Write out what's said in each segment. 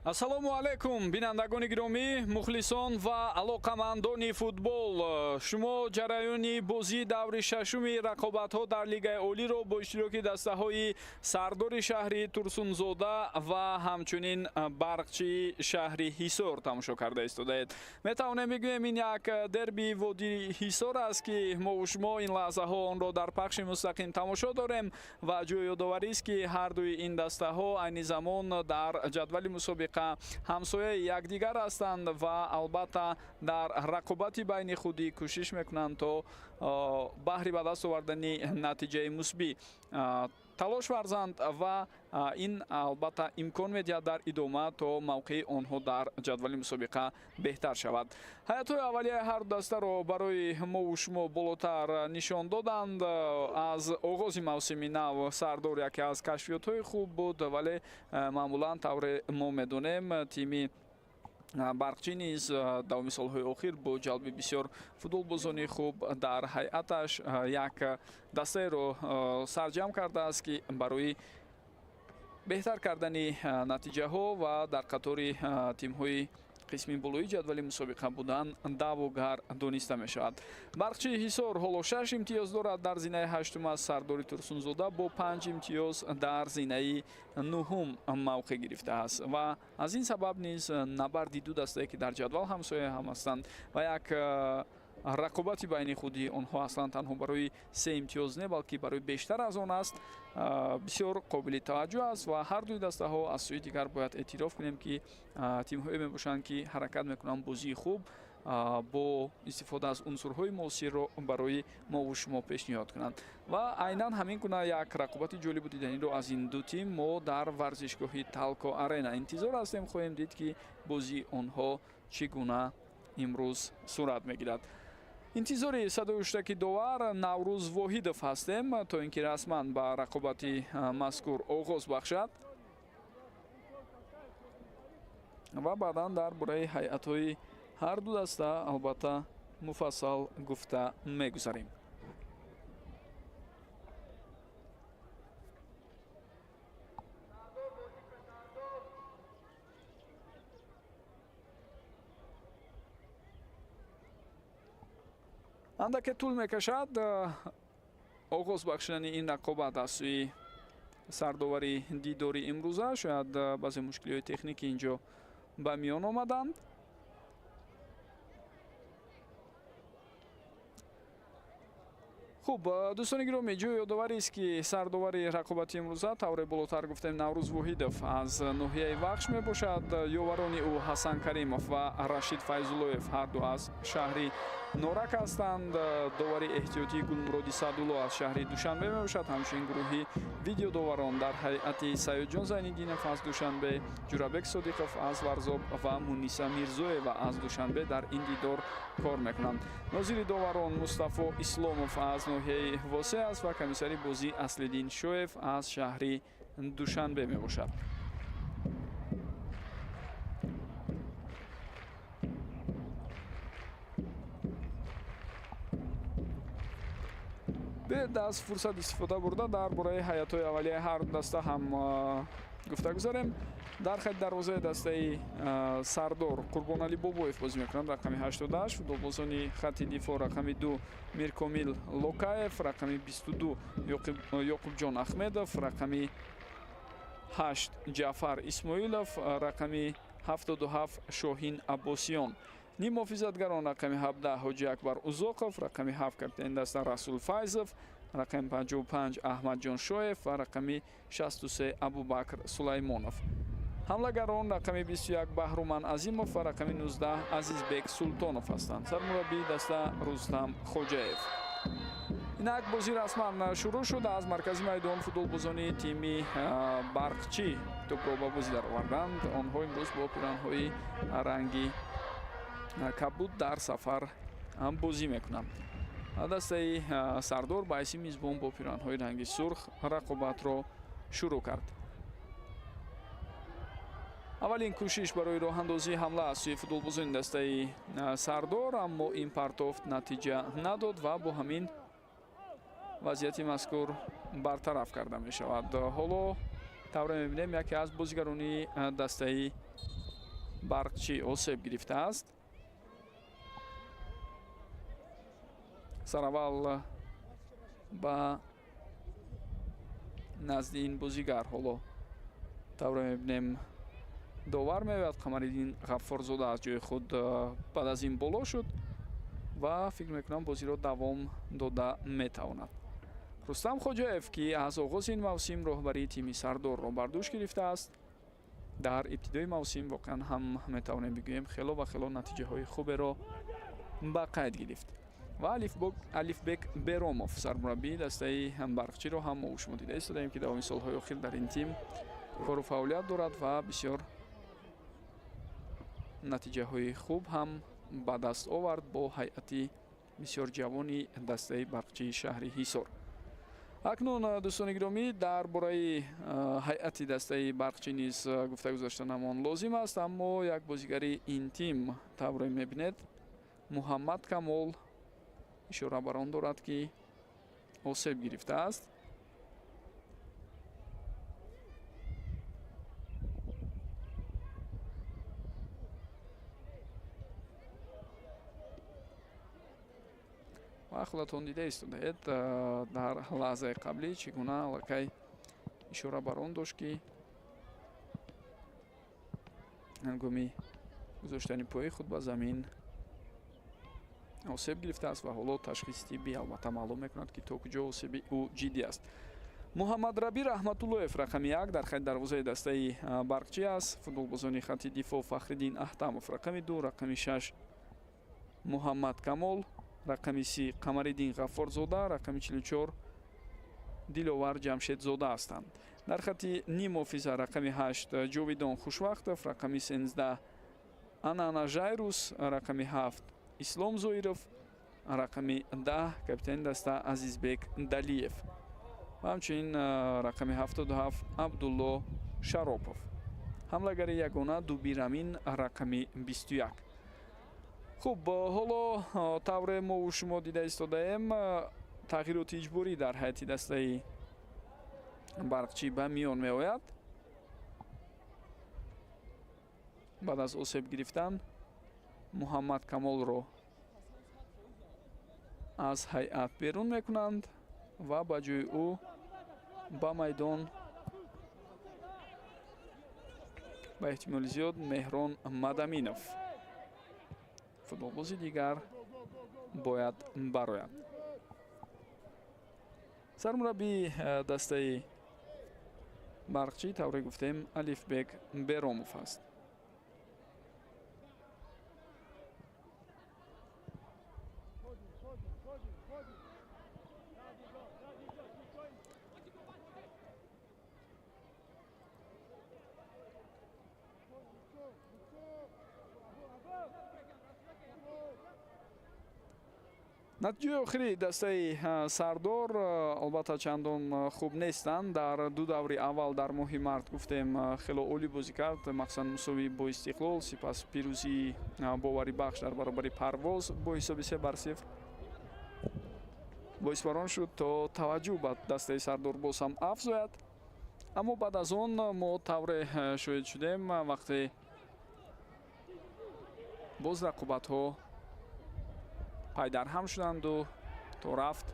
Ассалому алайкум, бинандагони гиромӣ, мухлисон ва алоқамандони футбол. Шумо ҷараёни бозии даври шашуми рақобатҳо дар Лигаи Олиро бо иштироки дастаҳои Сардори шаҳри Турсунзода ва ҳамчунин Барқчии шаҳри Ҳисор тамошо карда истодаед. Метавонем бигӯем, ин як дерби водии Ҳисор аст, ки мову шумо ин лаҳзаҳо онро дар пахши мустақим тамошо дорем, ва ҷои ёдоварист, ки ҳардуи ин дастаҳо айни замон дар ҷадвали мусобиқа ҳамсояи якдигар ҳастанд ва албатта дар рақобати байни худӣ кӯшиш мекунанд, то баҳри ба даст овардани натиҷаи мусбӣ талош варзанд, ва ин албатта имкон медиҳад дар идома, то мавқеи онҳо дар ҷадвали мусобиқа беҳтар шавад. Ҳайатҳои аввалияи ҳар дастаро барои мову шумо болотар нишон доданд. Аз оғози мавсими нав Сардор яке аз кашфиётҳои хуб буд, вале маъмулан, тавре мо медонем, тими Барқчӣ низ давоми солҳои охир бо ҷалби бисёр футболбозони хуб дар ҳайаташ як дастаеро сарҷамъ кардааст, ки барои беҳтар кардани натиҷаҳо ва дар қатори тимҳои қисми болои ҷадвали мусобиқа будан даъвогар дониста мешавад. Барқчии Ҳисор ҳоло шаш имтиёз дорад, дар зинаи ҳаштум аст. Сардори Турсунзода бо панҷ имтиёз дар зинаи нуҳум мавқеъ гирифтааст, ва аз ин сабаб низ набарди ду дастае, ки дар ҷадвал ҳамсоя ҳам ҳастанд, ва як рақобати байни худи онҳо аслан танҳо барои се имтиёз не, балки барои бештар аз он аст, бисёр қобили таваҷҷӯҳ аст. Ва ҳар дуи дастаҳо аз сӯи дигар бояд эътироф кунем, ки тимҳое мебошанд, ки ҳаракат мекунанд бозии хуб бо истифода аз унсурҳои муосирро барои мову шумо пешниҳод кунанд. Ва айнан ҳамин гуна як рақобати ҷолибу диданиро аз ин ду тим мо дар варзишгоҳи Талко Арена интизор ҳастем. Хоҳем дид, ки бозии онҳо чӣ гуна имрӯз сурат мегирад. Интизори садои ҳуштаки довар Наврӯз Воҳидов ҳастем, то ин ки расман ба рақобати мазкур оғоз бахшад, ва баъдан дар бораи ҳайатҳои ҳар ду даста албатта муфассал гуфта мегузарем. Андаке тӯл мекашад оғоз бахшидани ин рақобат аз сӯи сардовари дидори имрӯза. Шояд баъзе мушкилиҳои техникӣ инҷо ба миён омаданд. Хуб, дӯстони гиромӣ, ҷои ёдоварист, ки сардовари рақобати имрӯза, тавре болотар гуфтем, Наврӯз Воҳидов аз ноҳияи Вахш мебошад. Ёварони ӯ Ҳасан Каримов ва Рашид Файзуллоев ҳарду аз шаҳри Норак ҳастанд. Довари эҳтиётии Гулмуроди Саъдулло аз шаҳри Душанбе мебошад. Ҳамчунин гурӯҳи видеодоварон дар ҳайати Саёдҷон Зайниддинов аз Душанбе, Ҷурабек Содиқов аз Варзоб ва Муниса Мирзоева аз Душанбе дар ин дидор кор мекунанд. Нозири доварон Мустафо Исломов аз ноҳияи Восе аст ва комиссари бозӣ Аслиддин Шоев аз шаҳри Душанбе мебошад. Биёед, аз фурсат истифода бурда, дар бораи ҳайатҳои аввалияи ҳар даста ҳам гуфта гузарем. Дар хати дарвозаи дастаи Сардор Қурбоналӣ Бобоев бозӣ мекунанд, рақами 88. Футболбозони хати дифоъ: рақами 2 Миркомил Локаев, рақами 22 Ёқубҷон Ахмедов, рақами 8 Ҷаъфар Исмоилов, рақами 77 Шоҳин Аббосиён. Ниммуҳофизатгарон: рақами 17 Ҳоҷи Акбар Узоқов, рақами 7 капитани даста Расул Файзов, рақами 55 Аҳмадҷон Шоев ва рақами 63 Абубакр Сулаймонов. Ҳамлагарон: рақами 21 Баҳруман Азимов ва рақами 19 Азизбек Султонов ҳастанд. Сармураббии даста Рустам Хоҷаев. Инак, бозӣ расман шурӯъ шуд. Аз маркази майдон футболбозони тими Барқчӣ тӯбро ба бозӣ дароварданд. Онҳо имрӯз бо пиранҳои ранги кабуд дар сафар бозӣ мекунанд. Дастаи Сардор ба ҳайси мизбон бо пиранҳои ранги сурх рақобатро шурӯъ кард. Аввалин кӯшиш барои роҳандозии ҳамла аз сӯи футболбозони дастаи Сардор, аммо ин партофт натиҷа надод ва бо ҳамин вазъияти мазкур бартараф карда мешавад. Ҳоло, тавре мебинем, яке аз бозигарони дастаи Барқчӣ осеб гирифтааст. Сараввал ба назди ин бозигар ҳоло тавре мебинем довар меояд. Қамариддин Ғаффорзода аз ҷои худ баъд аз ин боло шуд ва фикр мекунам, бозиро давом дода метавонад. Рустам Хоҷаев, ки аз оғози ин мавсим роҳбарии тими Сардорро бар дӯш гирифтааст, дар ибтидои мавсим воқеан ҳам метавонем бигӯем, хело ва хело натиҷаҳои хуберо ба қайд гирифт. Ва Алифбек Беромов, сармураббии дастаи Барқчиро ҳам мо шумо дида истодаем, ки давоми солҳои охир дар ин тим кору фаъолият дорад ва бисёр натиҷаҳои хуб ҳам ба даст овард бо ҳайати бисёр ҷавони дастаи Барқчии шаҳри Ҳисор. Акнун, дӯстони гиромӣ, дар бораи ҳайати дастаи Барқчӣ низ гуфта гузаштанамон лозим аст. Аммо як бозигари ин тим, тавре мебинед, Муҳаммад Камол, ишора бар он дорад, ки осеб гирифтааст. Ва худатон дида истодаед, дар лаҳзаи қаблӣ чӣ гуна аллакай ишора бар он дошт, ки ҳангоми гузоштани пои худ ба замин осеб гирифтааст ва ҳоло ташхиси тиббӣ албатта маълум мекунад, ки то куҷо осеби ӯ ҷиддӣ аст. Муҳаммадрабӣ Раҳматуллоев, рақами 1, дар хати дарвозаи дастаи Барқчӣ аст. Футболбозони хати дифоъ: Фахриддин Аҳтамов, рақами 2, рақами 6 Муҳаммад Камол, рақами 30 Қамариддин Ғаффорзода, рақами 44 Диловар Ҷамшедзода ҳастанд. Дар хати нимҳофиза рақами 8 Ҷовидон Хушвақтов, рақами 13 Анана Жайрус, рақами 7 Ислом Зоиров, рақами 10 капитани даста Азизбек Далиев ва ҳамчунин рақами 77 Абдулло Шаропов. Ҳамлагари ягона Дубирамин, рақами 21. Хуб, ҳоло тавре мову шумо дида истодаем, тағйироти иҷборӣ дар ҳайати дастаи Барқчӣ ба миён меояд. Баъд аз осеб гирифтан Муҳаммад Камолро аз ҳайат берун мекунанд ва ба ҷои ӯ ба майдон ба эҳтимоли зиёд Меҳрон Мадаминов, футболбози дигар, бояд барояд. Сармураббии дастаи Барқчӣ, тавре гуфтем, Алифбек Беромов аст. Натиҷаи охири дастаи Сардор албатта чандон хуб нестанд. Дар ду даври аввал дар моҳи март, гуфтем, хело олӣ бозӣ кард, махсусан мусовӣ бо Истиқлол, сипас пирӯзии боварибахш дар баробари Парвоз бо ҳисоби 3-0 боис бар он шуд, то таваҷҷӯҳ ба дастаи Сардор боз ҳам афзояд. Аммо баъд аз он мо тавре шоҳид шудем, вақте боз рақобатҳо пайдарҳам шуданду то рафт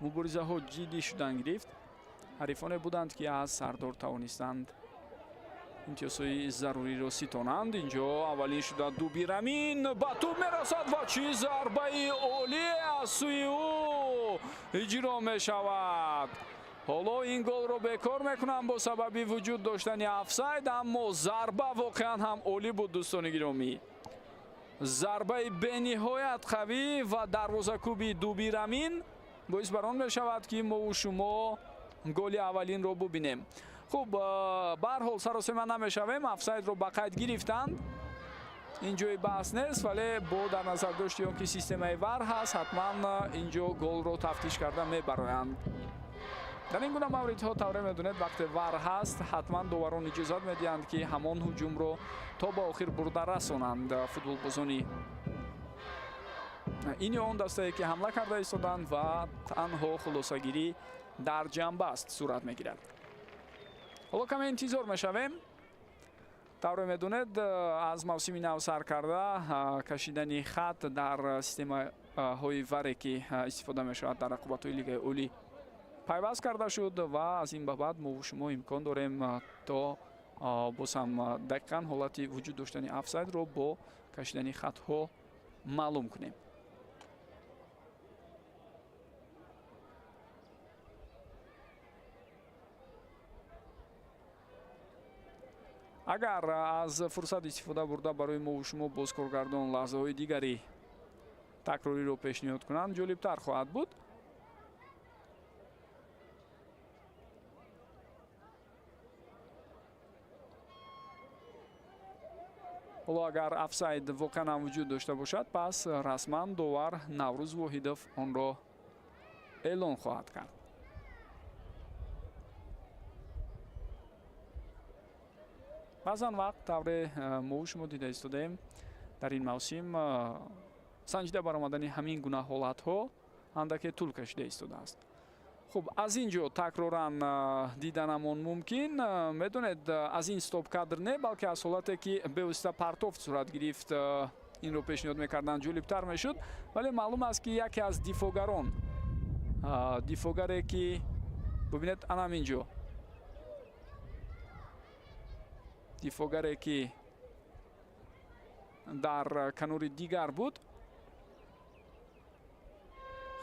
муборизаҳо ҷиддӣ шудан гирифт, ҳарифоне буданд, ки аз Сардор тавонистанд имтиёзҳои заруриро ситонанд. Инҷо аввалин шуда Дубирамин ба тӯб мерасад ва чӣ зарбаи олие аз сӯи ӯ иҷро мешавад! Ҳоло ин голро бекор мекунанд бо сабаби вуҷуд доштани офсайд, аммо зарба воқеан ҳам олӣ буд, дӯстони гиромӣ. Зарбаи бениҳоят қавӣ ва дарвозакӯби Дубирамин боис бар он мешавад, ки мову шумо голи аввалинро бубинем. Хуб, баҳар ҳол саросема намешавем, офсайдро ба қайд гирифтанд, ин ҷои баҳс нест, вале бо дар назар дошти он ки системаи ВАР ҳаст, ҳатман ин ҷо голро тафтиш карда мебароянд. Дар ин гуна мавридҳо, тавре медонед, вақте ВАР ҳаст, ҳатман доварон иҷозат медиҳанд, ки ҳамон ҳуҷумро то ба охир бурда расонанд футболбозони ин ё он дастае, ки ҳамла карда истоданд, ва танҳо хулосагирӣ дар ҷанбаст сурат мегирад. Ҳоло каме интизор мешавем. Тавре медонед, аз мавсими нав сар карда кашидани хат дар системаҳои варе, ки истифода мешавад дар рақобатҳои Лигаи Олӣ, пайваст карда шуд ва аз ин ба баъд мову шумо имкон дорем, то боз ҳам дақиқан ҳолати вуҷуд доштани офсайдро бо кашидани хатҳо маълум кунем. Агар аз фурсат истифода бурда барои мову шумо боз коргардон лаҳзаҳои дигари такрориро пешниҳод кунанд, ҷолибтар хоҳад буд. Ҳоло агар офсайд воқеан ҳам вуҷуд дошта бошад, пас расман довар Наврӯз Воҳидов онро эълон хоҳад кард. Баъзан вақт, тавре мову шумо дида истодаем, дар ин мавсим санҷида баромадани ҳамин гуна ҳолатҳо андаке тӯл кашида истодааст. Хуб, аз ин ҷо такроран диданамон мумкин. Медонед, аз ин стоп кадр не, балки аз ҳолате, ки бевосита партофт сурат гирифт, инро пешниҳод мекарданд, ҷолибтар мешуд. Вале маълум аст, ки яке аз дифогарон, дифогаре ки бубинед, анам ин ҷо дифогаре, ки дар канори дигар буд,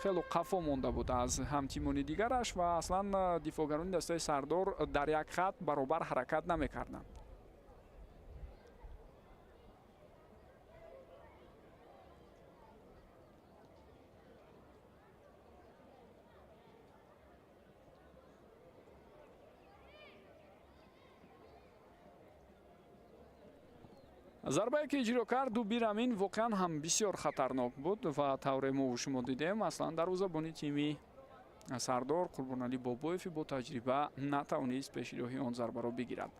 хело қафо монда буд аз ҳамтимони дигараш ва аслан дифогарони дастаи Сардор дар як хат баробар ҳаракат намекарданд. Зарбае, ки иҷро кард Дубирамин, воқеан ҳам бисёр хатарнок буд ва тавре мову шумо дидем, аслан дарвозабони тими Сардор Қурбоналӣ Бобоеви бо таҷриба натавонист пеши роҳи он зарбаро бигирад.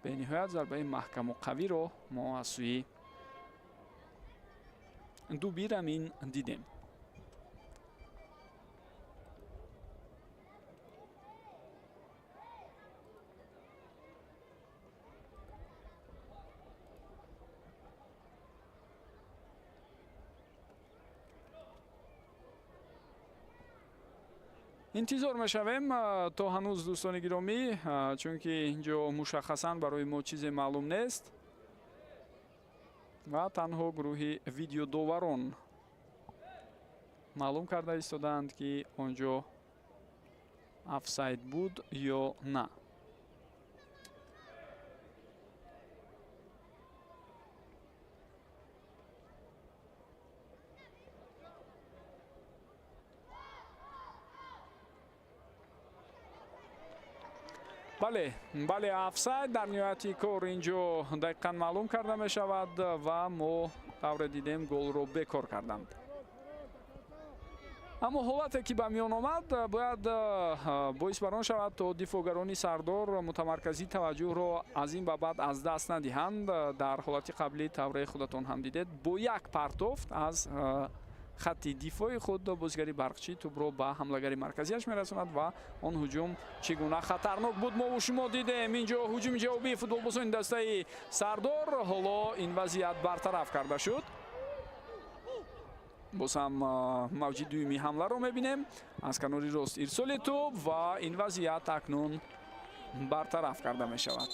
Бениҳоят зарбаи маҳкаму қавиро мо аз сӯи Дубирамин дидем. Интизор мешавем то ҳанӯз, дӯстони гиромӣ, чунки инҷо мушаххасан барои мо чизе маълум нест ва танҳо гурӯҳи видеодоварон маълум карда истодаанд, ки он ҷо офсайд буд ё на. Бале, бале, офсайд дар ниҳояти кор инҷо дақиқан маълум карда мешавад ва мо тавре дидем, голро бекор карданд. Аммо ҳолате, ки ба миён омад, бояд боис бар он шавад, то дифоъгарони Сардор мутамарказӣ таваҷҷӯҳро аз ин ба баъд аз даст надиҳанд. Дар ҳолати қаблӣ, тавре худатон ҳам дидед, бо як партофт аз хатти дифои худ бозигари Барқчӣ тӯбро ба ҳамлагари марказиаш мерасонад ва он ҳуҷум чӣ гуна хатарнок буд, мову шумо дидем. Инҷо ҳуҷуми ҷавобии футболбозони дастаи Сардор. Ҳоло ин вазъият бартараф карда шуд. Боз ҳам мавҷи дуюми ҳамларо мебинем. Аз канори рост ирсоли тӯб ва ин вазъият акнун бартараф карда мешавад.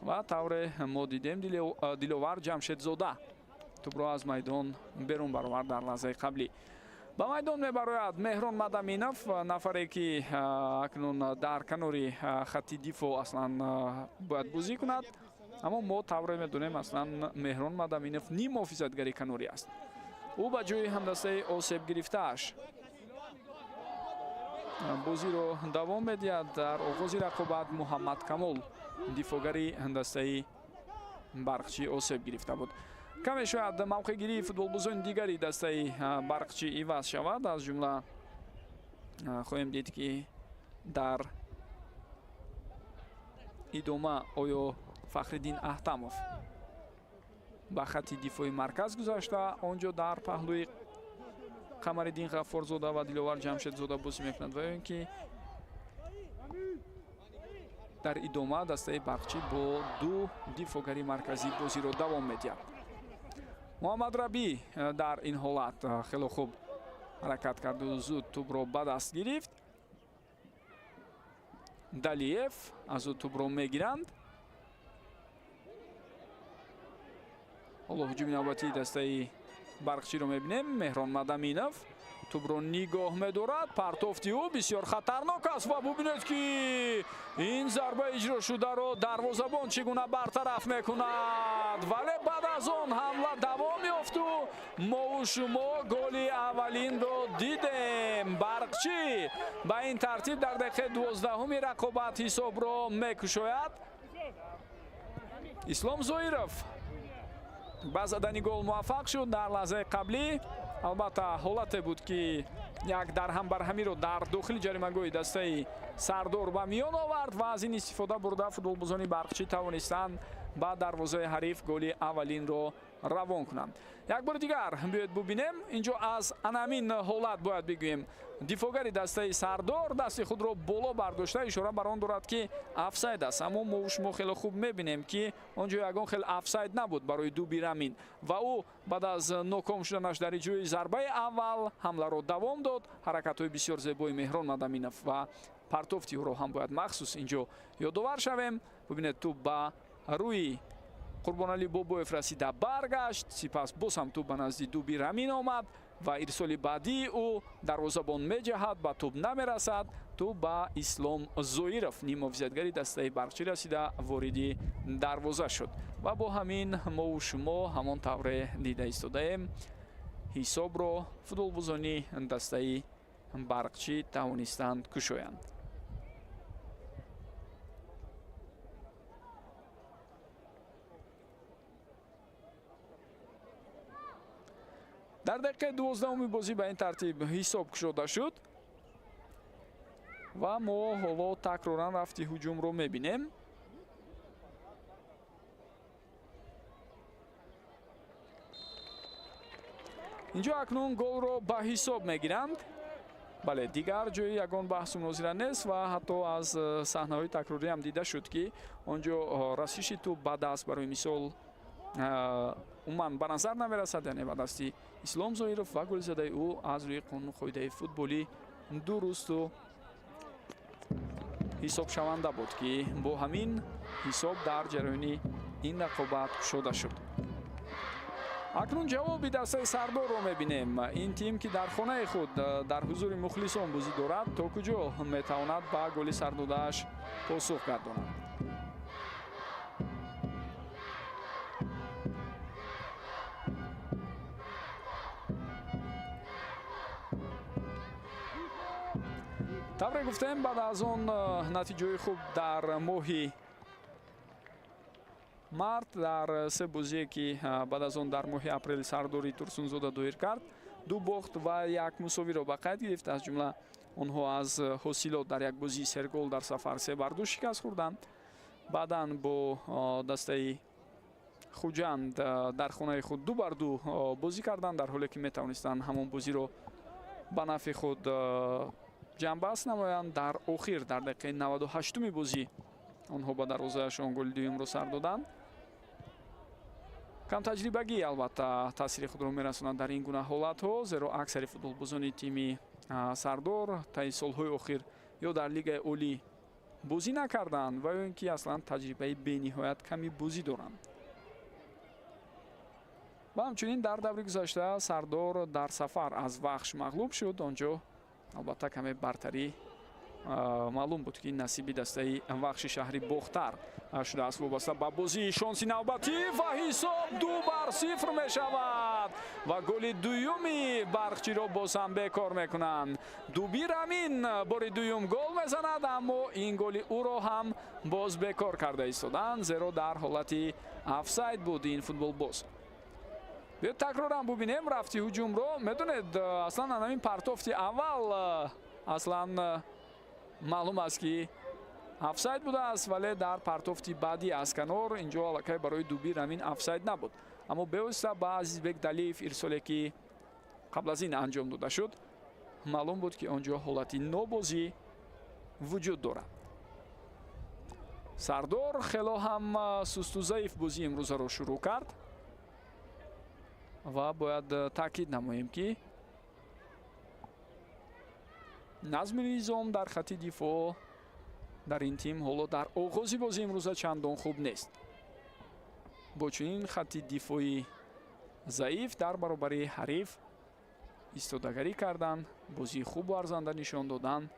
Ва тавре мо дидем, Диловар Ҷамшедзода тӯбро аз майдон берун баровард. Дар лаҳзаи қаблӣ ба майдон мебарояд Меҳрон Мадаминов, нафаре, ки акнун дар канори хатти дифоъ аслан бояд бозӣ кунад. Аммо мо тавре медонем, аслан Меҳрон Мадаминов ниммуҳофизатгари канорӣ аст. Ӯ ба ҷои ҳамдастаи осеб гирифтааш бозиро давом медиҳад. Дар оғози рақобат Муҳаммад Камол, дифоъгари дастаи Барқчӣ, осеб гирифта буд. Каме шояд мавқеъгирии футболбозони дигари дастаи Барқчӣ иваз шавад. Аз ҷумла хоҳем дид, ки дар идома оё Фахриддин Аҳтамов ба хатти дифои марказ гузашта, он ҷо дар паҳлӯи Қамариддин Ғаффорзода ва Диловар Ҷамшедзода бозӣ мекунад ва ё ин ки дар идома дастаи Барқчӣ бо ду дифоъгари марказӣ бозиро давом медиҳад. Муҳаммад Рабӣ дар ин ҳолат хело хуб ҳаракат карду зуд тӯбро ба даст гирифт. Далиев аз ӯ тӯбро мегиранд. Ҳоло ҳуҷуми навбатии дастаи Барқчиро мебинем. Меҳрон Мадаминов тӯбро нигоҳ медорад. Партофти ӯ бисёр хатарнок аст ва бубинед, ки ин зарба иҷро шударо дарвозабон чӣ гуна бартараф мекунад. Вале баъд аз он ҳамла давом ёфту мову шумо голи аввалинро дидем. Барқчӣ ба ин тартиб дар дақиқаи 12-уми рақобат ҳисобро мекушояд. Ислом Зоиров ба задани гол муваффақ шуд дар лаҳзаи қаблӣ. Албатта, ҳолате буд, ки як дарҳамбарҳамиро дар дохили ҷаримагоҳи дастаи Сардор ба миён овард ва аз ин истифода бурда футболбозони Барқчӣ тавонистанд ба дарвозаи ҳариф голи аввалинро равон кунанд. Як бори дигар биёед бубинем. Инҷо аз анамин ҳолат бояд бигӯем, дифоъгари дастаи Сардор дасти худро боло бардошта ишора бар он дорад, ки офсайд аст, аммо мо шумо хеле хуб мебинем, ки он ҷо ягон хел офсайд набуд барои Дуби Рамин ва ӯ баъд аз ноком шуданаш дар иҷрои зарбаи аввал ҳамларо давом дод. Ҳаракатҳои бисёр зебои Меҳрон Мадаминов ва партофти ӯро ҳам бояд махсус инҷо ёдовар шавем. Бубинед, тӯб ба рӯи Қурбоналӣ Бобоев расида баргашт, сипас боз ҳам тӯб ба назди Дуби Рамин омад ва ирсоли баъдии ӯ дарвозабон меҷаҳад, ба тӯб намерасад. Тӯб ба Ислом Зоиров, ниммуҳофизатгари дастаи Барқчӣ, расида вориди дарвоза шуд ва бо ҳамин мову шумо ҳамон тавре дида истодаем, ҳисобро футболбозони дастаи Барқчӣ тавонистанд кушоянд. Дар дақиқаи 12-уми бозӣ ба ин тартиб ҳисоб кушода шуд ва мо ҳоло такроран рафти ҳуҷумро мебинем. Инҷо акнун голро ба ҳисоб мегиранд. Бале, дигар ҷои ягон баҳсу мунозира нест ва ҳатто аз саҳнаҳои такрорӣ ҳам дида шуд, ки он ҷо расиши тӯб ба даст, барои мисол, умуман ба назар намерасад, яъне ба дасти Ислом Зоиров ва голзадаи ӯ аз рӯи қонуну қоидаи футболӣ дурусту ҳисобшаванда буд, ки бо ҳамин ҳисоб дар ҷараёни ин рақобат кушода шуд. Акнун ҷавоби дастаи Сардорро мебинем. Ин тим, ки дар хонаи худ дар ҳузури мухлисон бозӣ дорад, то куҷо метавонад ба голи сардодааш посух гардонад? Тавре гуфтем, баъд аз он натиҷаҳои хуб дар моҳи март, дар се бозие, ки баъд аз он дар моҳи апрел Сардори Турсунзода доир кард, ду бохт ва як мусовиро ба қайд гирифт. Аз ҷумла онҳо аз Ҳосилот дар як бозии сергол дар сафар 3-2 шикаст хӯрданд. Баъдан бо дастаи Хуҷанд дар хонаи худ 2-2 бозӣ карданд, дар ҳоле ки метавонистанд ҳамон бозиро ба нафъи худ ҷамъбаст намоянд. Дар охир, дар дақиқаи 98-уми бозӣ, онҳо ба дарвозаашон голи дуюмро сар доданд. Камтаҷрибагӣ, албатта, таъсири худро мерасонад дар ин гуна ҳолатҳо, зеро аксари футболбозони тими Сардор таи солҳои охир ё дар Лигаи Олӣ бозӣ накарданд ва ё ин ки аслан таҷрибаи бениҳоят ками бозӣ доранд. Ва ҳамчунин дар даври гузашта Сардор дар сафар аз Вахш мағлуб шуд. Он ҷо, албатта, каме бартарӣ маълум буд, ки насиби дастаи Вахши шаҳри Бохтар шудааст. Вобаста ба бозии шонси навбатӣ ва ҳисоб 2-0 мешавад ва голи дуюми Барқчиро боз ҳам бекор мекунанд. Дуби Рамин бори дуюм гол мезанад, аммо ин голи ӯро ҳам боз бекор карда истоданд, зеро дар ҳолати офсайд буд ин футболбоз. Биёд такроран бубинем рафти ҳуҷумро. Медонед, аслан анамин партофти аввал аслан маълум аст, ки офсайд будааст, вале дар партофти баъдӣ аз канор инҷо аллакай барои Дуби Рамин офсайд набуд, аммо бевосита ба Азизбек Далиев ирсоле, ки Қабл аз ин анҷом дода шуд, маълум буд, ки он ҷо ҳолати нобозӣ вуҷуд дорад. Сардор хело ҳам сусту заиф бозии имрӯзаро шурӯъ кард ва бояд таъкид намоем, ки назми низом дар хатти дифоъ дар ин тим ҳоло дар оғози бозии имрӯза чандон хуб нест. Бо чунин хатти дифои заиф дар баробари ҳариф истодагарӣ кардан, бозии хубу арзанда нишон додан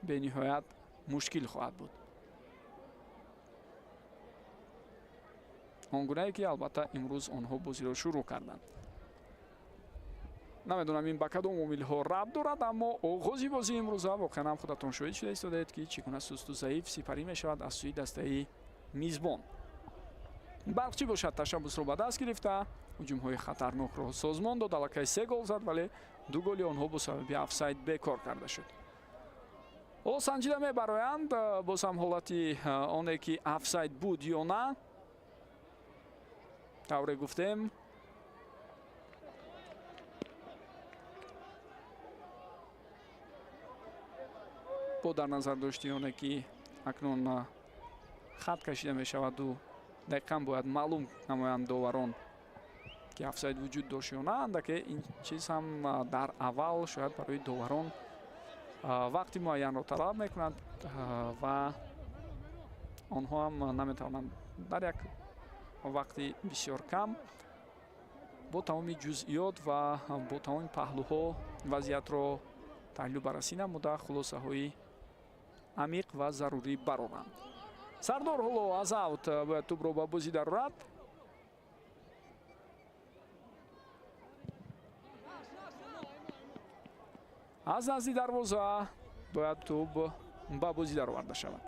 бениҳоят мушкил хоҳад буд. Он гунае ки албатта имрӯз онҳо бозиро шурӯъ карданд. Намедонам, ин ба кадом омилҳо рабт дорад, аммо оғози бозии имрӯза воқеан ҳам худатон шоҳид шуда истодаед, ки чӣ гуна сусту заиф сипарӣ мешавад аз сӯи дастаи мизбон. Барқчӣ бошад, ташаббусро ба даст гирифта, ҳуҷумҳои хатарнокро созмон дод, аллакай се гол зад, вале ду голи онҳо бо сабаби офсайд бекор карда шуд. Ҳоло санҷида мебароянд боз ҳам ҳолати оне, ки офсайд буд ё на. Тавре гуфтем, бо дар назар дошти оне, ки акнун хат кашида мешаваду дақиқан бояд маълум намоянд доварон, ки офсайд вуҷуд дошт ё на, андаке ин чиз ҳам дар аввал шояд барои доварон вақти муайянро талаб мекунад ва онҳо ҳам наметавонанд дар як вақти бисёр кам бо тамоми ҷузъиёт ва бо тамоми паҳлӯҳо вазъиятро таҳлилу баррасӣ намуда, хулосаҳои амиқ ва зарурӣ бароранд. Сардор ҳоло аз аут бояд тӯбро ба бозӣ дарорад. Аз назди дарвоза бояд тӯб ба бозӣ дароварда шавад.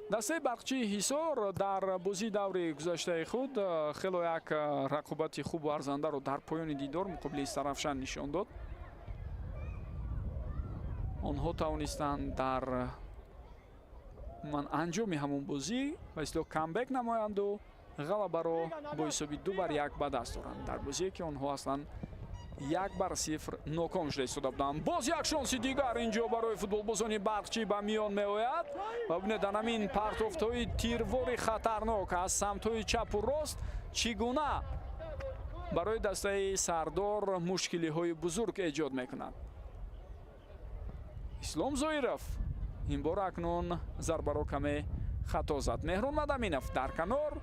Дастаи Барқчии Ҳисор дар бозии даври гузаштаи худ хело як рақобати хубу арзандаро дар поёни дидор муқобили Истаравшан нишон дод. Онҳо тавонистанд дар анҷоми ҳамон бозӣ ба истилоҳ камбек намоянду ғалабаро бо ҳисоби 2-1 ба даст оранд, дар бозие ки онҳо аслан 1-0 ноком шуда истода буданд. Боз як шонси дигар инҷо барои футболбозони Барқчӣ ба миён меояд ва бинед, дар ҳамин партофтҳои тирвори хатарнок аз самтҳои чапу рост чӣ гуна барои дастаи Сардор мушкилиҳои бузург эҷод мекунад. Ислом Зоиров ин бор акнун зарбаро каме хато зад. Меҳрон Мадаминов дар канор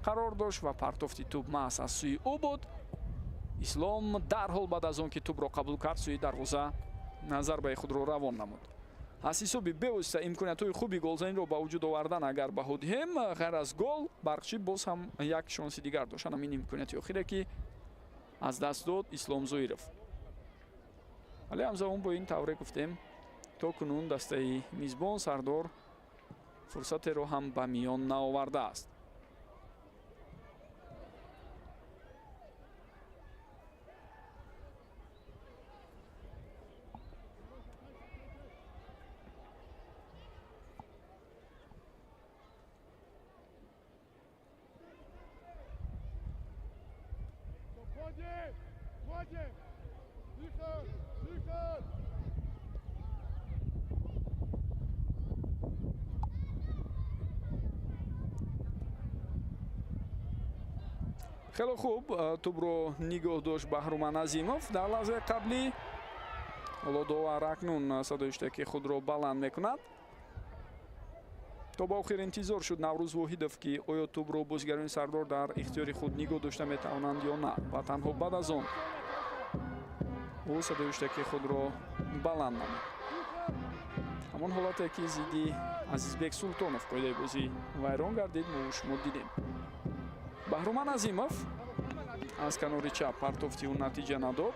қарор дошт ва партофти тӯб маҳз аз сӯи ӯ буд. Ислом дарҳол баъд аз он ки тӯбро қабул кард, сӯи дарвоза зарбаи худро равон намуд. Аз ҳисоби бевосита имкониятҳои хуби голзаниро ба вуҷуд овардан агар баҳо диҳем, ғайр аз гол Барқчӣ боз ҳам як шонси дигар дошт. Ҳамин имконияти охире, ки аз даст дод Ислом Зоиров. Вале ҳамзамон бо ин тавре гуфтем, то кунун дастаи мизбон Сардор фурсатеро ҳам ба миён наовардааст. Хеле хуб тӯбро нигоҳ дошт Баҳруман Азимов дар лаҳзаи қаблӣ. Ҳоло довар акнун садои иштаки худро баланд мекунад. То ба охир интизор шуд Наврӯз Воҳидов, ки оё тӯбро бозигарони Сардор дар ихтиёри худ нигоҳ дошта метавонанд ё на, ва танҳо баъд аз он ӯ садои иштаки худро баланд намуд. Ҳамон ҳолате ки зидди Азизбек Султонов қоидаи бозӣ вайрон гардид, мо шумо дидем. Баҳруман Азимов аз канори чап партофти ӯ натиҷа надод.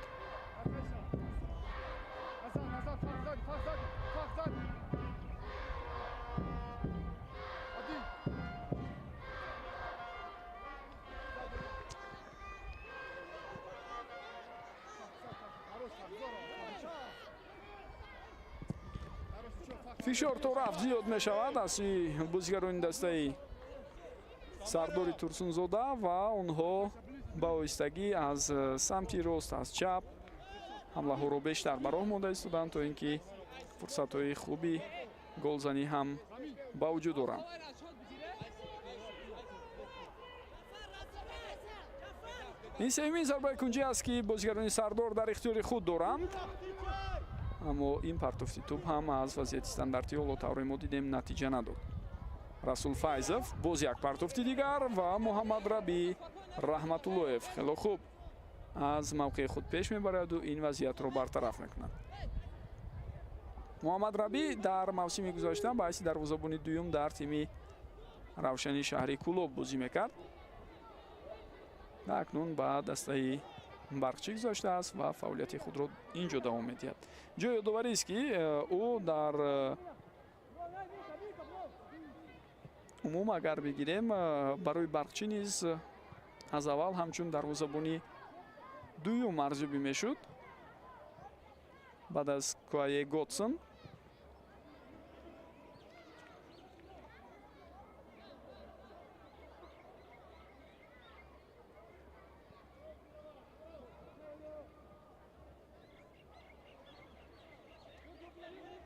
Фишор то рафт зиёд мешавад аз сӯи бозигарони дастаи Сардори Турсунзода ва онҳо ба оҳистагӣ аз самти рост, аз чап ҳамлаҳоро бештар ба роҳ монда истоданд, то ин ки фурсатҳои хуби голзанӣ ҳам ба вуҷуд оранд. Ин сеюмин зарбаи кунҷӣ аст, ки бозигарони Сардор дар ихтиёри худ доранд, аммо ин партофти тӯб ҳам аз вазъияти стандартӣ ҳоло тавре мо дидем натиҷа надод. Расул Файзов, боз як партофти дигар ва Муҳаммад Рабӣ Раҳматуллоев хело хуб аз мавқеи худ пеш мебараду ин вазъиятро бартараф мекунад. Муҳаммад Рабӣ дар мавсими гузашта ба ҳайси дарвозабони дуюм дар тими Равшани шаҳри Кӯлоб бозӣ мекард. Акнун ба дастаи Барқчӣ гузаштааст ва фаъолияти худро ин ҷо давом медиҳад. Ҷои ёдоварист, ки ӯ дар умум агар бигирем, барои Барқчӣ низ аз аввал ҳамчун дарвозабони дуюм арзёбӣ мешуд баъд аз Куае Готсон.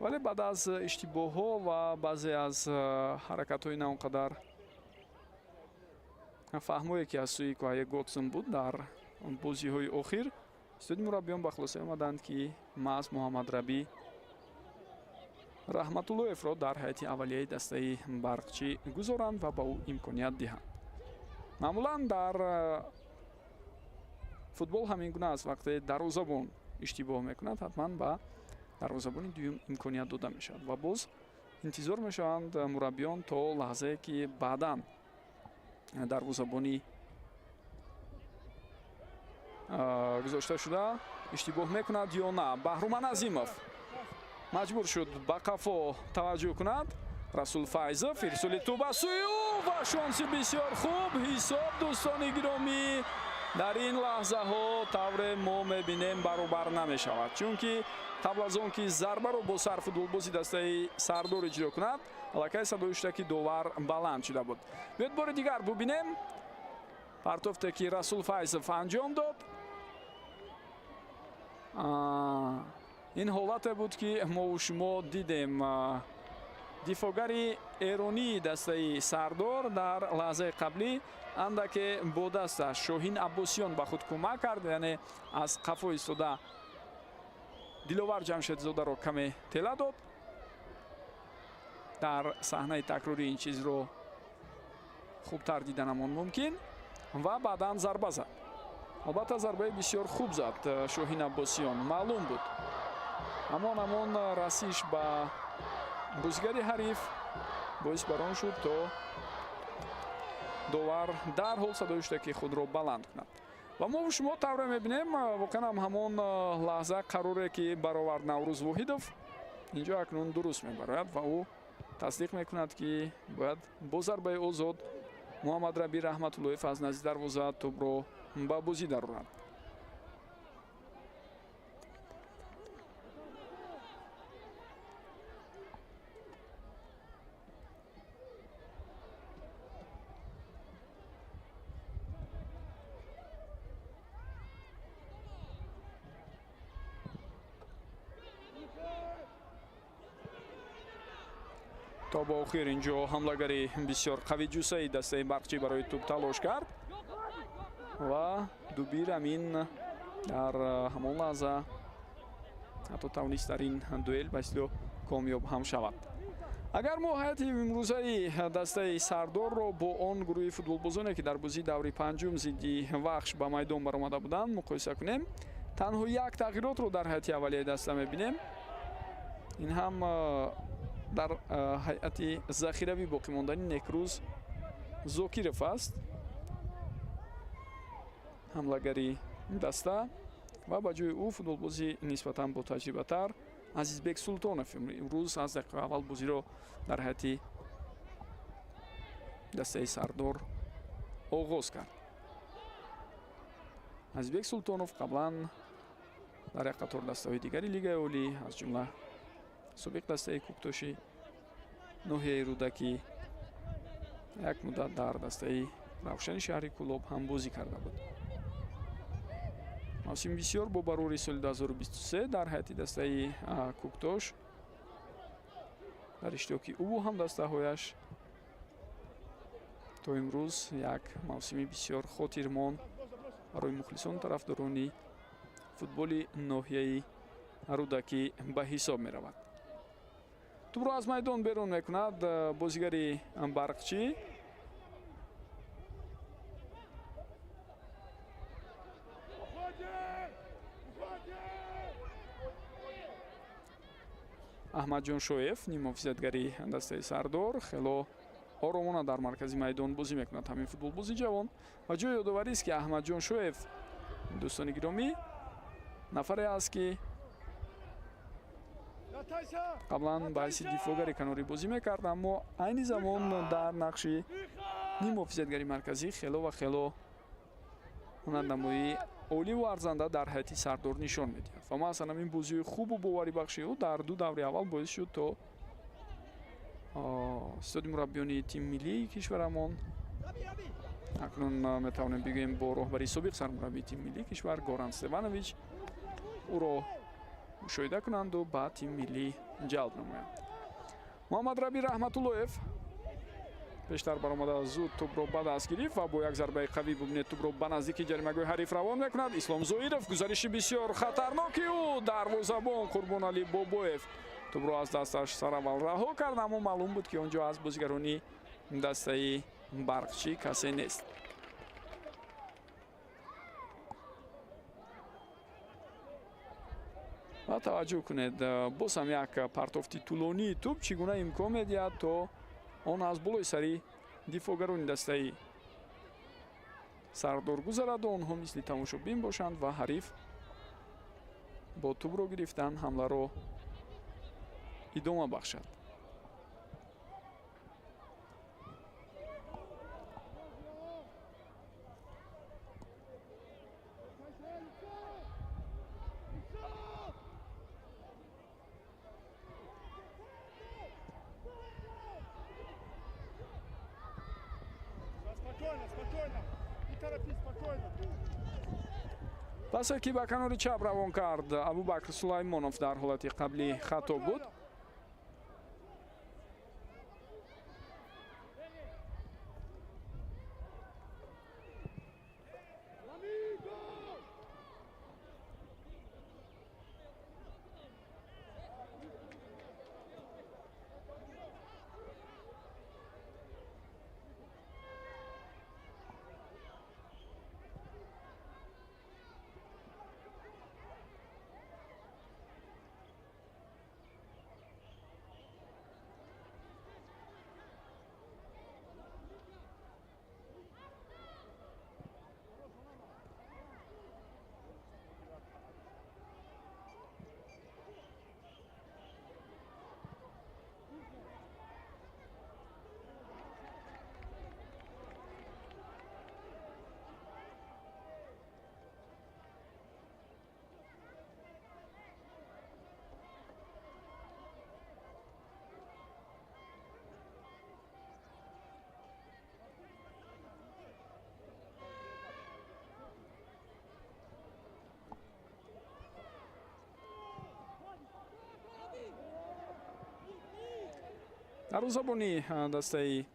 Вале баъд аз иштибоҳҳо ва баъзе аз ҳаракатҳои на он қадар фаҳмое, ки аз сӯи Куае Готсон буд дар бозиҳои охир, истоди мураббиён ба хулоса омаданд, ки маҳз Муҳаммад Рабӣ Раҳматуллоевро дар ҳайати аввалияи дастаи Барқчӣ гузоранд ва ба ӯ имконият диҳанд. Маъмулан дар футбол ҳамин гуна аст, вақте дарвозабон иштибоҳ мекунад, ҳатман ба дарвозабони дуюм имконият дода мешавад ва боз интизор мешаванд мураббиён то лаҳзае, ки баъдан дарвозабони гузошта шуда иштибоҳ мекунад ё на. Баҳруман Азимов маҷбур шуд ба қафо таваҷҷӯҳ кунад. Расул Файзов, ирсоли тӯб ба сӯи ӯ ва шонси бисёр хуб. Ҳисоб, дӯстони гиромӣ, дар ин лаҳзаҳо тавре мо мебинем баробар намешавад, чунки қабл аз он ки зарбаро бо сар футболбози дастаи Сардор иҷро кунад, аллакай садои шудаки довар баланд шуда буд. Биёед бори дигар бубинем партофте, ки Расул Файзов анҷом дод. Ин ҳолате буд, ки мову шумо дидем, дифоъгари эронии дастаи Сардор дар лаҳзаи қаблӣ андаке бо дасташ Шоҳин Аббосиён ба худ кӯмак кард, яъне аз қафо истода Диловар Ҷамшедзодаро каме тела дод. Дар саҳнаи такрорӣ ин чизро хубтар диданамон мумкин ва баъдан зарба зад. Албатта, зарбаи бисёр хуб зад Шоҳин Аббосиён, маълум буд, ҳамон расиш ба бозигари ҳариф боис бар он шуд, то довар дарҳол садои шудаки худро баланд кунад. Ва мо шумо тавре мебинем, воқеан ҳам ҳамон лаҳза қароре, ки баровард Наврӯз Воҳидов, инҷо акнун дуруст мебарояд ва ӯ тасдиқ мекунад, ки бояд бо зарбаи озод Муҳаммад Рабӣ Раҳматуллоев аз назди дарвоза тӯбро ба бозӣ дарорад. То ба охир инҷо ҳамлагари бисёр қавиҷусаи дастаи Барқчӣ барои тӯб талош кард ва Дубир Амин дар ҳамон лаҳза ҳатто тавонист дар ин дуэл ба истилоҳ комёб ҳам шавад. Агар мо ҳайати имрӯзаи дастаи Сардорро бо он гурӯҳи футболбозоне, ки дар бозии даври панҷум зидди Вахш ба майдон баромада буданд, муқоиса кунем, танҳо як тағйиротро дар ҳайати аввалияи даста мебинем. Ин ҳам дар ҳайати захиравӣ боқӣ мондани Некрӯз Зокиров аст, ҳамлагари даста, ва ба ҷои ӯ футболбози нисбатан ботаҷрибатар Азизбек Султонов имрӯз аз дақиқаи аввал бозиро дар ҳайати дастаи Сардор оғоз кард. Азизбек Султонов қаблан дар як қатор дастаҳои дигари Лигаи Олӣ, аз ҷумла собиқ дастаи Кӯктоши ноҳияи Рӯдакӣ, Як муддат дар дастаи Равшани шаҳри Кӯлоб ҳам бозӣ карда буд. Мавсими бисёр бо барори соли 2023 дар ҳайати дастаи Кӯктош дар иштироки ӯ ҳамдастаҳояш то имрӯз як мавсими бисёр хотирмон барои мухлисону тарафдорони футболи ноҳияи Рӯдакӣ ба ҳисоб меравад. Тӯбро аз майдон берун мекунад бозигари Барқчӣ. Аҳмадҷон Шоев, нимҳофизатгари дастаи Сардор, хело оромона дар маркази майдон бозӣ мекунад ҳамин футболбози ҷавон. Ва ҷои ёдоварист, ки Аҳмадҷон Шоев, дӯстони гиромӣ, нафаре аст, ки қаблан ба ҳайси дифоъгари канорӣ бозӣ мекард, аммо айни замон дар нақши нимҳофизатгари марказӣ хело ва хело ҳунарнамоии оливу арзанда дар ҳайати Сардор нишон медиҳад. Ва маҳзан ҳамин бозиҳои хубу боварибахши ӯ дар ду даври аввал боис шуд, то истоди мураббиёни тими миллии кишварамон, акнун метавонем бигӯем бо роҳбарии собиқ сармураббии тими миллии кишвар Горан Стеванович, ӯро мушоҳида кунанду ба тими миллӣ ҷалб намоянд. Муҳаммадраби Раҳматуллоев пештар баромада зуд тӯбро ба даст гирифт ва бо як зарбаи қавӣ, бубинед, тӯбро ба наздики ҷаримагоҳи ҳариф равон мекунад. Ислом Зоиров, гузариши бисёр хатарноки ӯ, дарвозабон Қурбоналӣ Бобоев тӯбро аз дасташ сараввал раҳо кард, аммо маълум буд, ки он ҷо аз бозигарони дастаи Барқчӣ касе нест. Ва таваҷҷӯҳ кунед, боз ҳам як партофти тӯлонии тӯб чӣ гуна имкон медиҳад, то он аз болои сари дифоъгарони дастаи Сардор гузараду онҳо мисли тамошобин бошанд ва ҳариф бо тӯбро гирифтан ҳамларо идома бахшад. Пасе ки ба канори чап равон кард Абубакр Сулаймонов дар ҳолати қаблӣ хато буд. Дарвозабони дастаи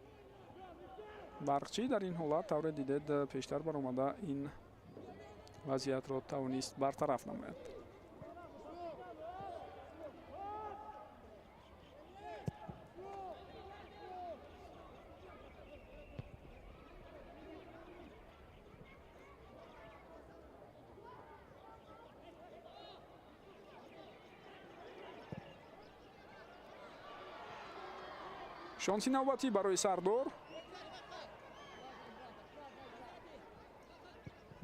Барқчӣ дар ин ҳолат, тавре дидед, пештар баромада ин вазъиятро тавонист бартараф намояд. Шонси навбатӣ барои Сардор.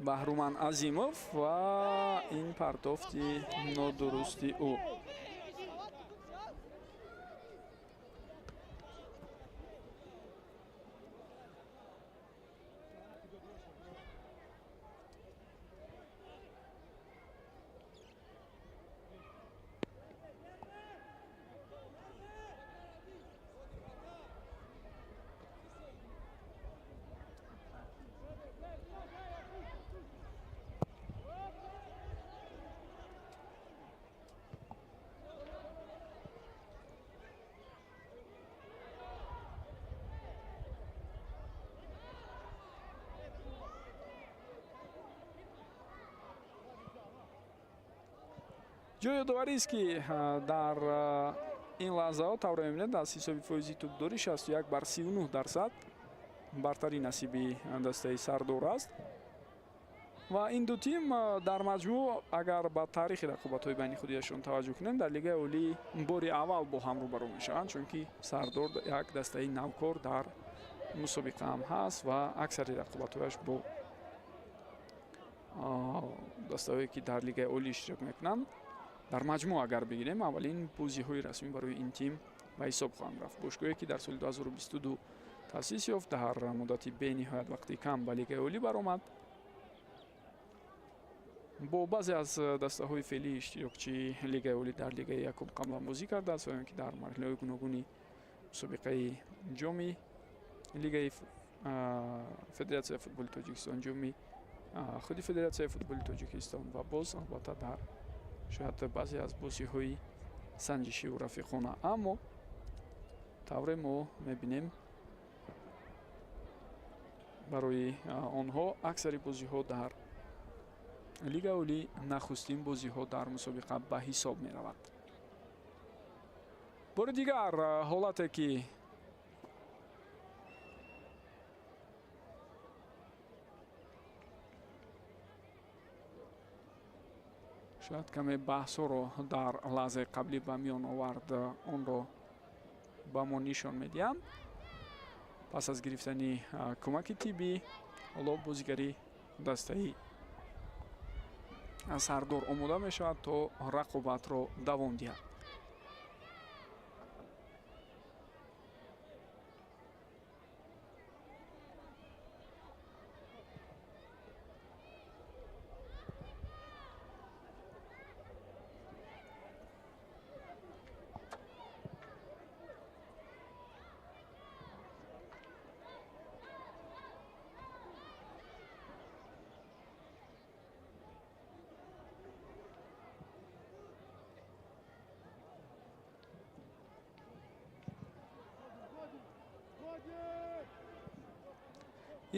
Баҳруман Азимов ва ин партофти нодурусти ӯ. Ҷои ёдоварист, ки дар ин лаҳзаҳо тавре мебинед, аз ҳисоби фоизи тӯбдорӣ 61 бар 39% бартарӣ насиби дастаи Сардор аст. Ва ин ду тим дар маҷмӯъ, агар ба таърихи рақобатҳои байни худиашон таваҷҷӯҳ кунем, дар Лигаи Олӣ бори аввал бо ҳам рӯбарӯ мешаванд, чунки Сардор як дастаи навкор дар мусобиқа ҳам ҳаст ва аксари рақобатҳояш бо дастаҳое, ки дар Лигаи Олӣ иштирок мекунанд, дар маҷмӯъ агар бигирем, аввалин бозиҳои расмӣ барои ин тим ба ҳисоб хоҳанд рафт. Бошгоҳе, ки дар соли 2022 таъсис ёфт, дар муддати бениҳоят вақти кам ба Лигаи Олӣ баромад, бо баъзе аз дастаҳои феълии иштирокчии Лигаи Олӣ дар Лигаи якум қаблан бозӣ кардааст ва ё ки дар марҳилаҳои гуногуни мусобиқаи ҷоми Лигаи Федератсияи футболи Тоҷикистон, ҷоми худи Федератсияи футболи Тоҷикистон ва боз, албатта, дар шояд баъзе аз бозиҳои санҷишиву рафиқона. Аммо тавре мо мебинем, барои онҳо аксари бозиҳо дар Лигаи Олӣ нахустин бозиҳо дар мусобиқа ба ҳисоб меравад. Бори дигар ҳолате, ки шояд каме баҳсҳоро дар лаҳзаи қаблӣ ба миён овард, онро ба мо нишон медиҳанд. Пас аз гирифтани кӯмаки тиббӣ, ҳоло бозигари дастаи Сардор омода мешавад, то рақобатро давом диҳад.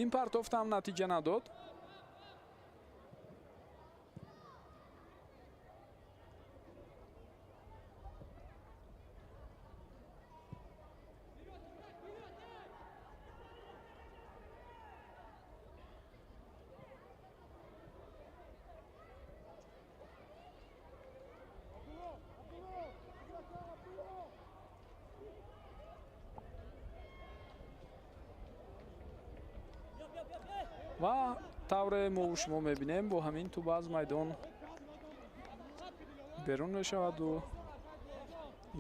Ин партофтам натиҷа надод. Ва тавре мову шумо мебинем, бо ҳамин тӯб аз майдон берун мешаваду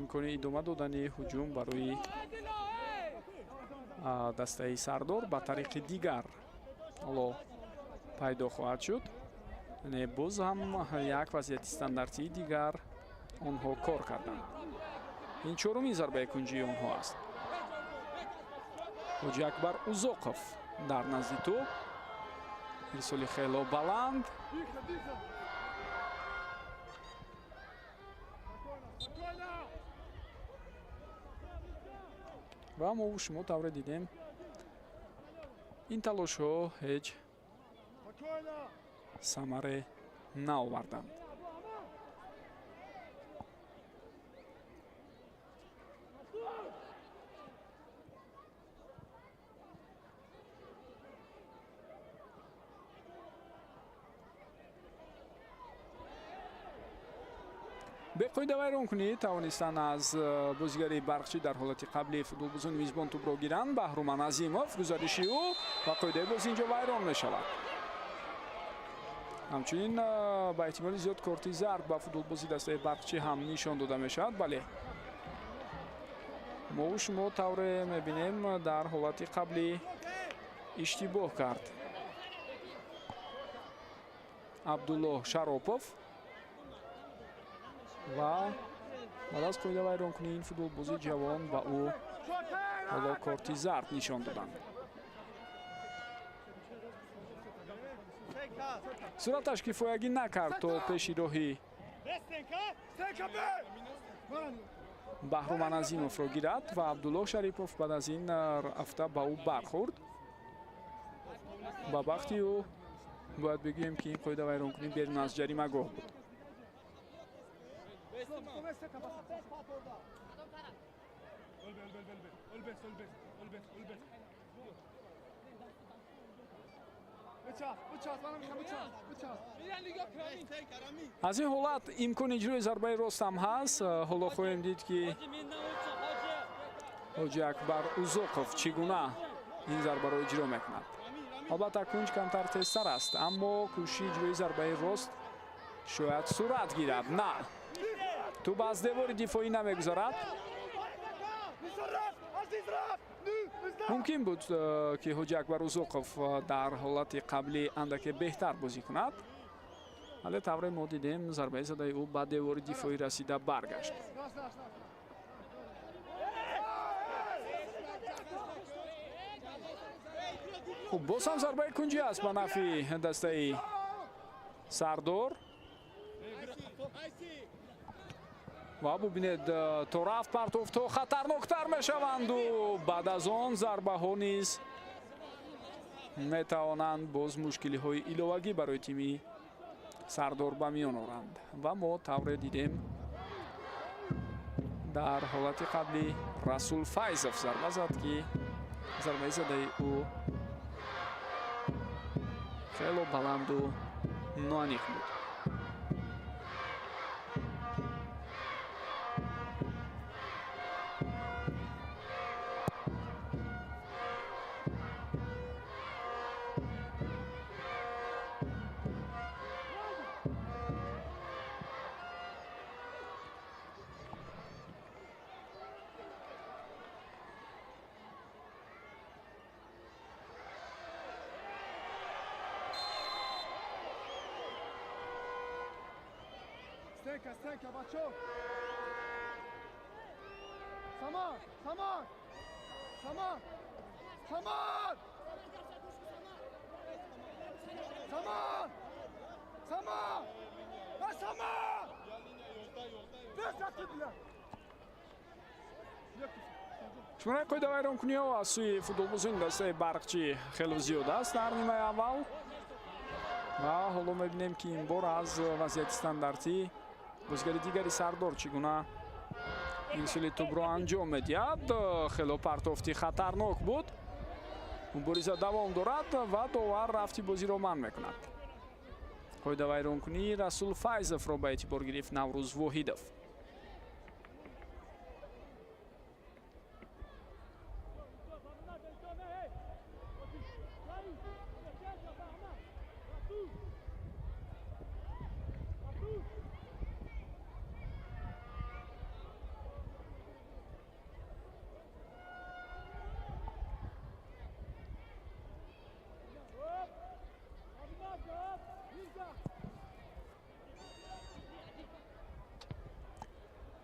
имкони идома додани ҳуҷум барои дастаи Сардор ба тариқи дигар ҳоло пайдо хоҳад шуд. Яъне боз ҳам як вазъияти стандартии дигар онҳо кор карданд. Ин чорумин зарбаи кунҷии онҳо аст. Ҳоҷи Акбар Узоқов дар назди тӯб, ирсоли хело баланд. Ва мову шумо тавре дидем, ин талошҳо ҳеҷ самаре наоварданд. Беқоида вайронкунӣ тавонистанд аз бозигари Барқчӣ. Дар ҳолати қабли футболбозони мизбон тӯбро гиранд. Баҳруман Азимов, гузариши ӯ ва қоидаи бози инҷо вайрон мешавад. Ҳамчунин ба эҳтимоли зиёд корти зард ба футболбози дастаи Барқчӣ ҳам нишон дода мешавад. Бале, мову шумо тавре мебинем, дар ҳолати қаблӣ иштибоҳ кард Абдуллоҳ Шаропов ва баъд аз қоида вайронкунии ин футболбози ҷавон ба ӯ ҳоло корти зард нишон доданд. Сураташ кифоягӣ накард, то пеши роҳи Баҳруман Азимовро гирад ва Абдуллоҳ Шарипов баъд аз ин рафта ба ӯ бархӯрд. Ба бахти ӯ бояд бигӯем, ки ин қоида вайронкунӣ берун аз ҷаримагоҳ буд. Аз ин ҳолат имкони иҷрои зарбаи рост ҳам ҳаст. Ҳоло хоҳем дид, ки Ҳоҷи Акбар Узоқов чӣ гуна ин зарбаро иҷро мекунад. Албатта, кунҷ камтар тезтар аст, аммо кӯшиши иҷрои зарбаи рост шояд сурат гирад. На, тӯб аз девори дифоӣ намегузарад. Мумкин буд, ки Ҳоҷи Акбар Узоқов дар ҳолати қаблӣ андаке беҳтар бозӣ кунад, вале тавре мо дидем, зарбаи задаи ӯ ба девори дифоӣ расида баргашт. Хуб, боз ҳам зарбаи кунҷӣ аст ба нафъи дастаи Сардор. Ва бубинед, то рафт партофтҳо хатарноктар мешаванду баъд аз он зарбаҳо низ метавонанд боз мушкилиҳои иловагӣ барои тими Сардор ба миён оранд. Ва мо тавре дидем, дар ҳолати қаблӣ Расул Файзов зарба зад, ки зарбаи задаи ӯ хело баланду ноаниқ буд. Stenka, бачо. Саман, Саман! Саман! Саман! Саман! Саман! А Саман! Шумораи қоидавайронкуниҳо аз сӯи футболбозони дастаи Барқчӣ хело зиёд аст дар нимаи аввал. Ва ҳоло мебинем, ки ин бор аз вазъияти стандартӣ бозигари дигари Сардор чӣ гуна ирсоли тӯбро анҷом медиҳад. Хело партофти хатарнок буд. Мубориза давом дорад ва довар рафти бозиро манъ мекунад. Қоидавайронкунии Расул Файзовро ба эътибор гирифт Наврӯз Воҳидов.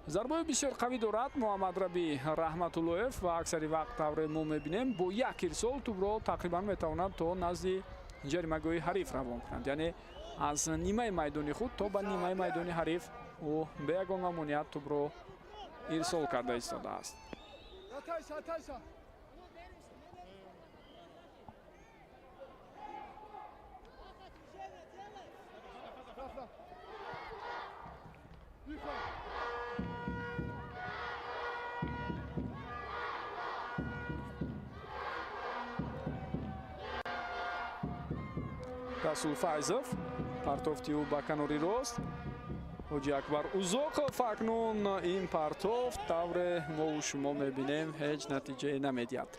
Зарбаи бисёр қавӣ дорад Муҳаммад Рабӣ Раҳматуллоев ва аксари вақт тавре мо мебинем, бо як ирсол тӯбро тақрибан метавонад то назди ҷаримагоҳи ҳариф равон кунад. Яъне аз нимаи майдони худ то ба нимаи майдони ҳариф ӯ бе ягон мамоният тӯбро ирсол карда истодааст. Расул Файзов партофти ӯ ба канори рост. Ҳоҷи Акбар Узоқов акнун ин партофт тавре мову шумо мебинем ҳеҷ натиҷае намедиҳад.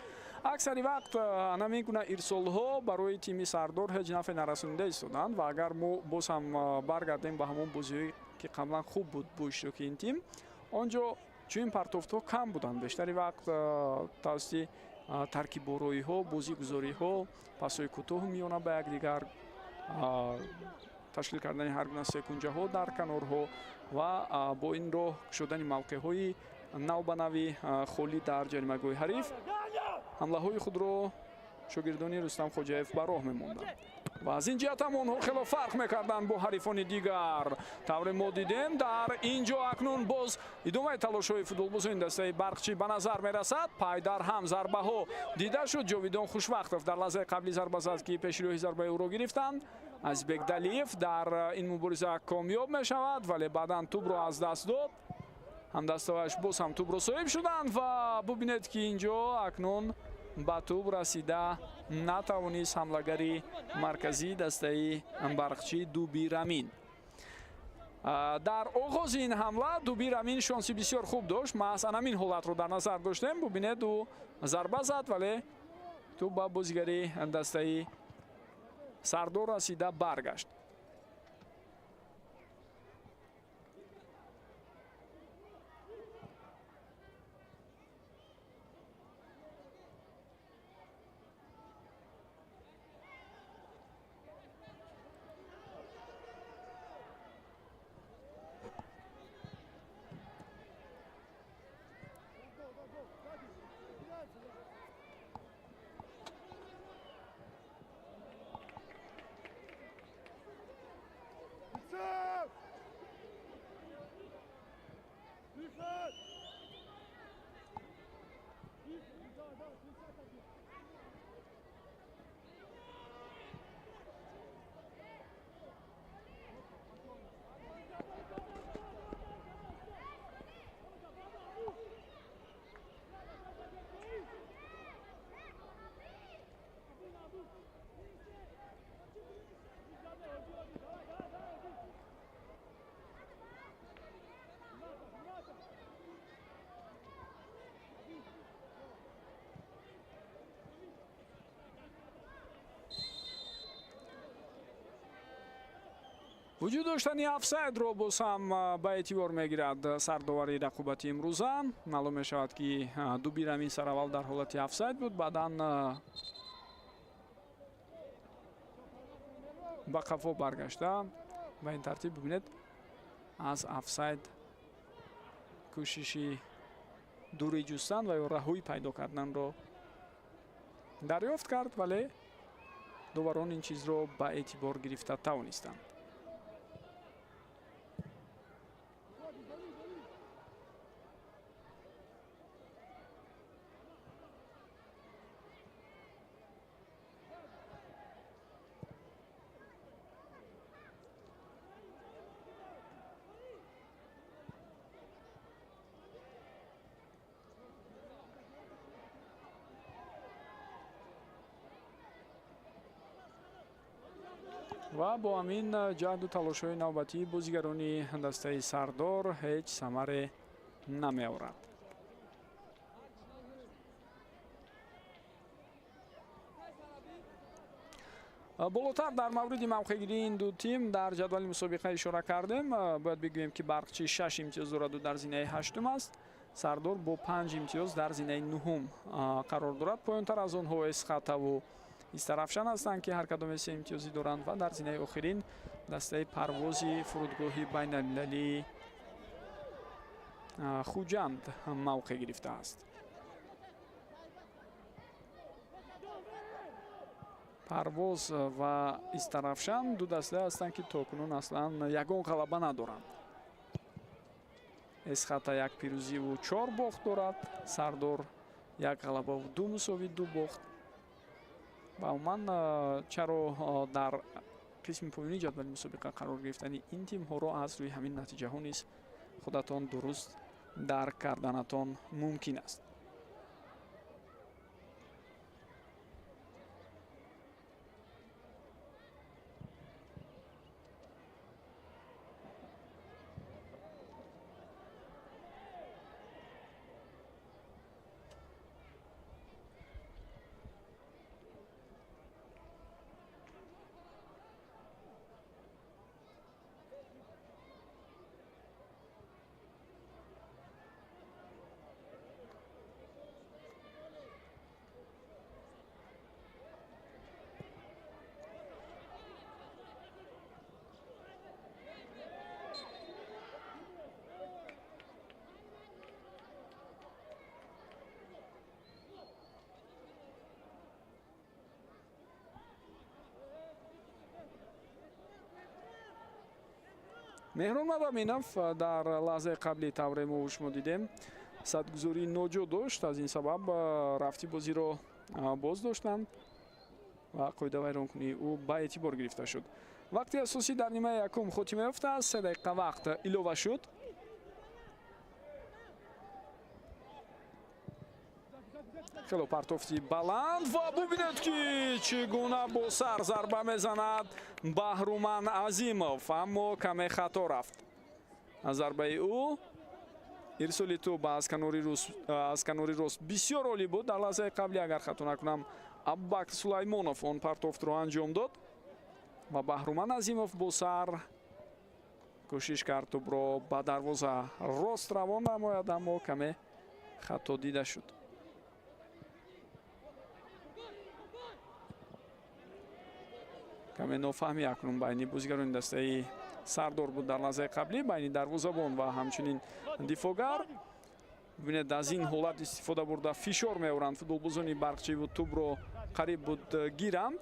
Аксари вақт ана ин гуна ирсолҳо барои тими Сардор ҳеҷ нафъе нарасонида истоданд ва агар мо боз ҳам баргардем ба ҳамон бозиҳое, ки қаблан хуб буд бо иштироки ин тим, он ҷо чунин партофтҳо кам буданд. Бештари вақт тавассути таркиббороиҳо, бозигузориҳо, пасҳои кӯтоҳу миёна ба якдигар, ташкил кардани ҳар гуна секунҷаҳо дар канорҳо ва бо ин роҳ кушодани мавқеъҳои навбанави холӣ дар ҷаримагоҳи ҳариф ҳамлаҳои худро шогирдони Рустам Хоҷаев ба роҳ мемонданд. Ва аз ин ҷиҳат ҳам онҳо хело фарқ мекарданд бо ҳарифони дигар. Тавре мо дидем, дар ин ҷо акнун боз идомаи талошҳои футболбозони дастаи Барқчӣ ба назар мерасад. Пай дар ҳам зарбаҳо дида шуд. Ҷовидон Хушвақтов дар лаҳзаи қабли зарба зад, ки пеши роҳи зарбаи ӯро гирифтанд. Азизбек Далиев дар ин мубориза комёб мешавад, вале баъдан тӯбро аз даст дод. Ҳамдастаҳояш боз ҳам тӯбро соҳиб шуданд ва бубинед, ки инҷо акнун ба тӯб расида натавонист ҳамлагари марказии дастаи Барқчӣ Дуби Рамин. Дар оғози ин ҳамла Дуби Рамин шонси бисёр хуб дошт. Маҳз ана ҳамин ҳолатро дар назар доштем. Бубинед, ӯ зарба зад, вале тӯб ба бозигари дастаи Сардор расида баргашт. Вуҷуд доштани офсайдро боз ҳам ба эътибор мегирад сардовари рақобати имрӯза. Маълум мешавад, ки Дуби Рамин сараввал дар ҳолати офсайд буд, баъдан ба қафо баргашта. Ба ин тартиб, бибинед, аз офсайд кӯшиши дурӣ ҷустан ва ё раҳоӣ пайдо карданро дарёфт кард, вале доварон ин чизро ба эътибор гирифта тавонистанд. Ва бо ҳамин ҷаҳду талошҳои навбатии бозигарони дастаи Сардор ҳеҷ самаре намеорад. Болотар дар мавриди мавқеъгирии ин ду тим дар ҷадвали мусобиқа ишора кардем. Бояд бигӯем, ки Барқчӣ 6 имтиёз дораду дар зинаи ҳаштум аст. Сардор бо 5 имтиёз дар зинаи нуҳум қарор дорад. Поёнтар аз онҳо Эсхатаву Истарафшан ҳастанд, ки ҳар кадоме 3 имтиёзӣ доранд, ва дар зинаи охирин дастаи Парвози фурудгоҳи байналмилалии Хуҷанд мавқеъ гирифтааст. Парвоз ва Истарафшан ду дастае ҳастанд, ки то кунун аслан ягон ғалаба надоранд. Эсхата як пирӯзиву 4 бохт дорад, Сардор як ғалабаву 2 мусовӣ, 2 бохт. Ва умуман, чаро дар қисми поёнии ҷадвали мусобиқа қарор гирифтани ин тимҳоро аз рӯи ҳамин натиҷаҳо низ худатон дуруст дарк карданатон мумкин аст. Меҳрон Мадаминов дар лаҳзаи қабли тавре мо шумо дидем садгузории ноҷо дошт, аз ин сабаб рафти бозиро боз доштанд ва қоидавайронкунии ӯ ба эътибор гирифта шуд. Вақти асосӣ дар нимаи якум хотима ёфтааст, 3 дақиқа вақт илова шуд. Хело партофти баланд ва бубинед, ки чӣ гуна бо сар зарба мезанад Баҳруман Азимов, аммо каме хато рафт зарбаи ӯ. Ирсоли тӯб аз канори рост бисёр олӣ буд. Дар лаҳзаи қаблӣ, агар хато накунам, Абубакр Сулаймонов он партофтро анҷом дод ва Баҳруман Азимов бо сар кӯшиш кард тӯбро ба дарвоза рост равон намояд, аммо каме хато дида шуд. Каме нофаҳмӣ акнун байни бозигарони дастаи Сардор буд дар лаҳзаи қаблӣ, байни дарвозабон ва ҳамчунин дифоъгар. Бибинед, аз ин ҳолат истифода бурда фишор меоранд футболбозони Барқчиву тӯбро қариб буд гиранд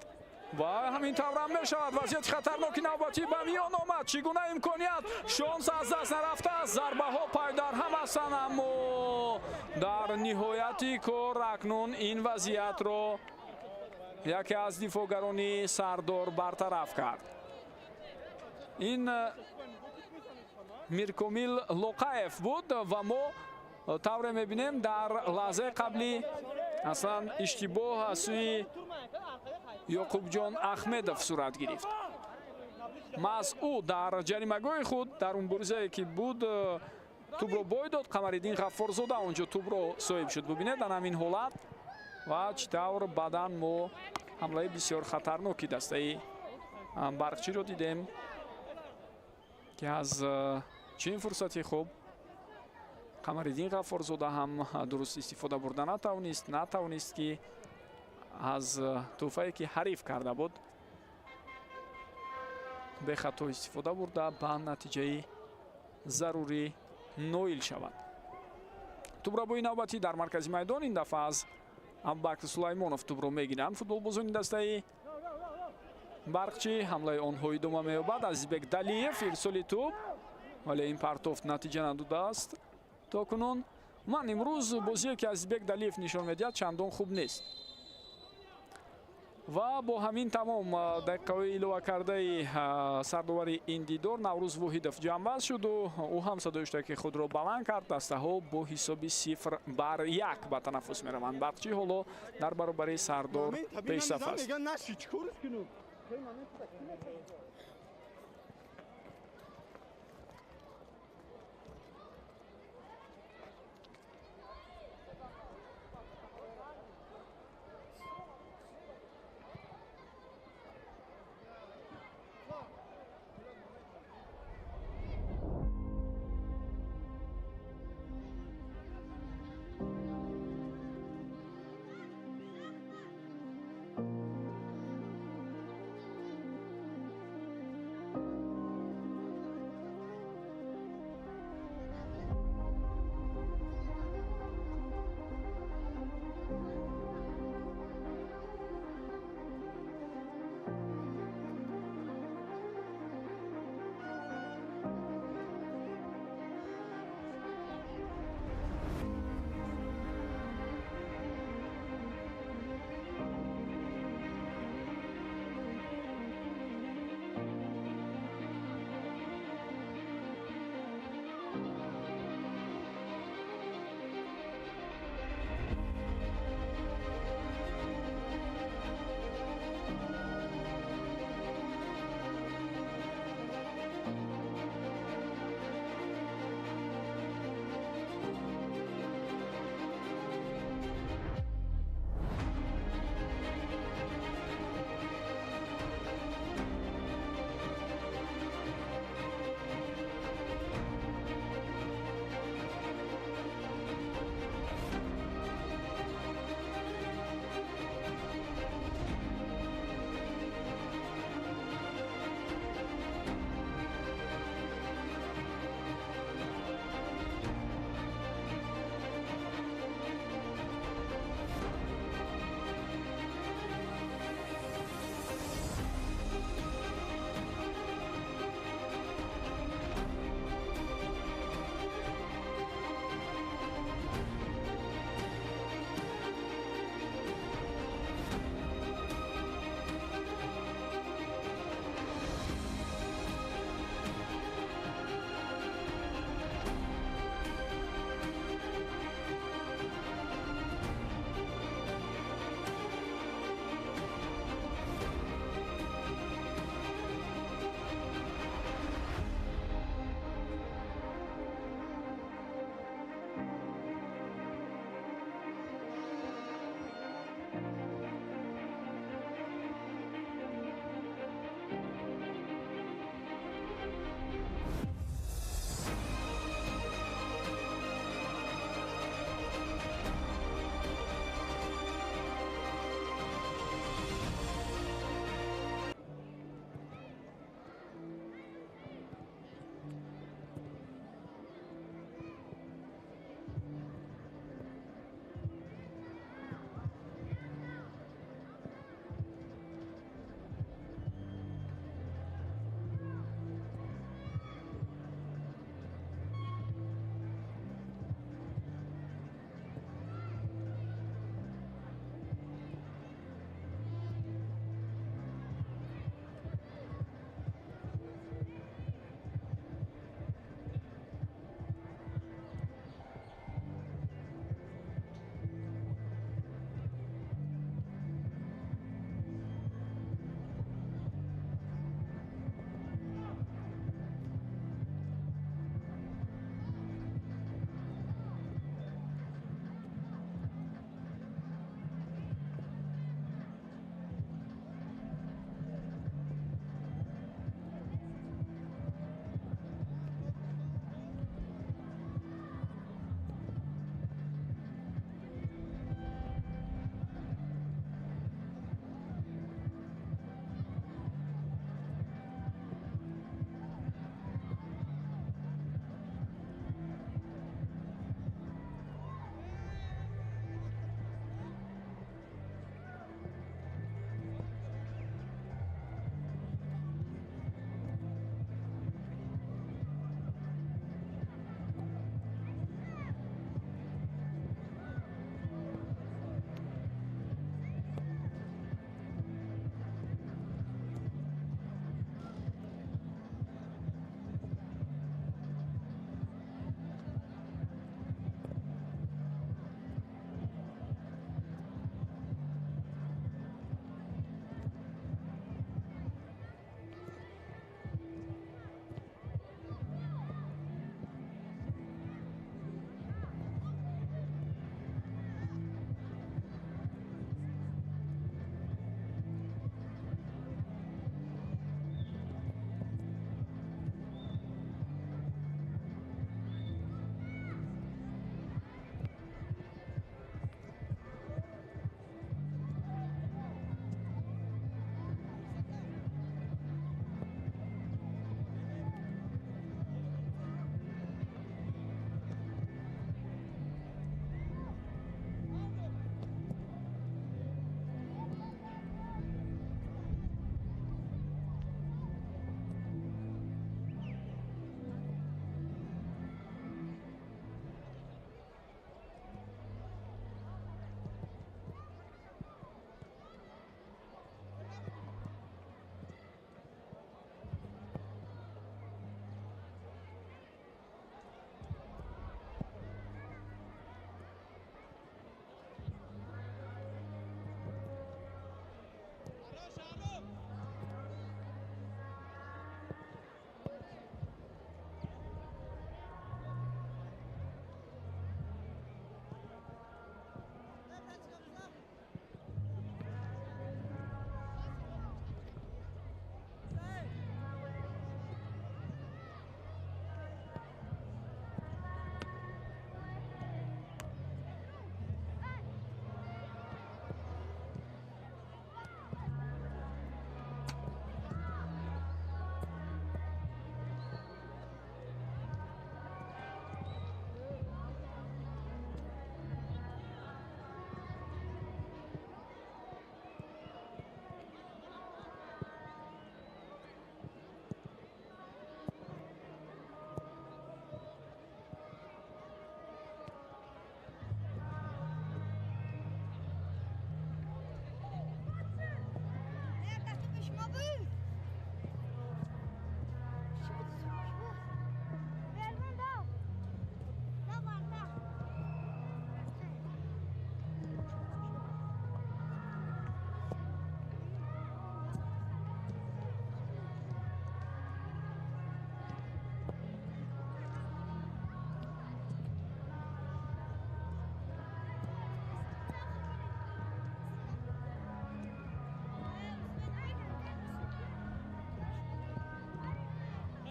ва ҳамин таврам мешавад. Вазъияти хатарноки навбатӣ ба миён омад. Чӣ гуна имконият, шонс аз даст нарафтааст. Зарбаҳо пайдарҳам ҳастанд, аммо дар ниҳояти кор акнун ин вазъиятро яке аз дифоъгарони Сардор бартараф кард. Ин Миркомил Лоқаев буд ва мо тавре мебинем, дар лаҳзаи қаблӣ аслан иштибоҳ аз сӯи Ёқубҷон Ахмедов сурат гирифт. Маҳз ӯ дар ҷаримагоҳи худ дар он бурзае ки буд тӯбро бой дод. Қамариддин Ғаффорзода онҷо тӯбро соҳиб шуд. Бубинед, дар ҳамин ҳолат ва чӣ тавр баъдан мо ҳамлаи бисёр хатарноки дастаи Барқчиро дидем, ки аз чунин фурсати хуб Қамариддин Ғаффорзода ҳам дуруст истифода бурда натавонист, ки аз тӯҳфае ки ҳариф карда буд бехато истифода бурда ба натиҷаи зарурӣ ноил шавад. Тӯбрабои навбатӣ дар маркази майдон, ин дафъа аз Абубакр Сулаймонов тӯбро мегиранд футболбозони дастаи Барқчӣ. Ҳамлаи онҳо идома меёбад. Азизбек Далиев, ирсоли тӯб, вале ин партофт натиҷа надодааст то кунун. Ман имрӯз бозие ки Азизбек Далиев нишон медиҳад, чандон хуб нест. Ва бо ҳамин тамом дақиқаҳои иловакардаи сардовари ин дидор Наврӯз Воҳидов ҷамъбаст шуду ӯ ҳам садои иштироки худро баланд кард. Дастаҳо бо ҳисоби 0-1 ба танаффус мераванд. Барқчӣ ҳоло дар баробари Сардор пешсаф аст.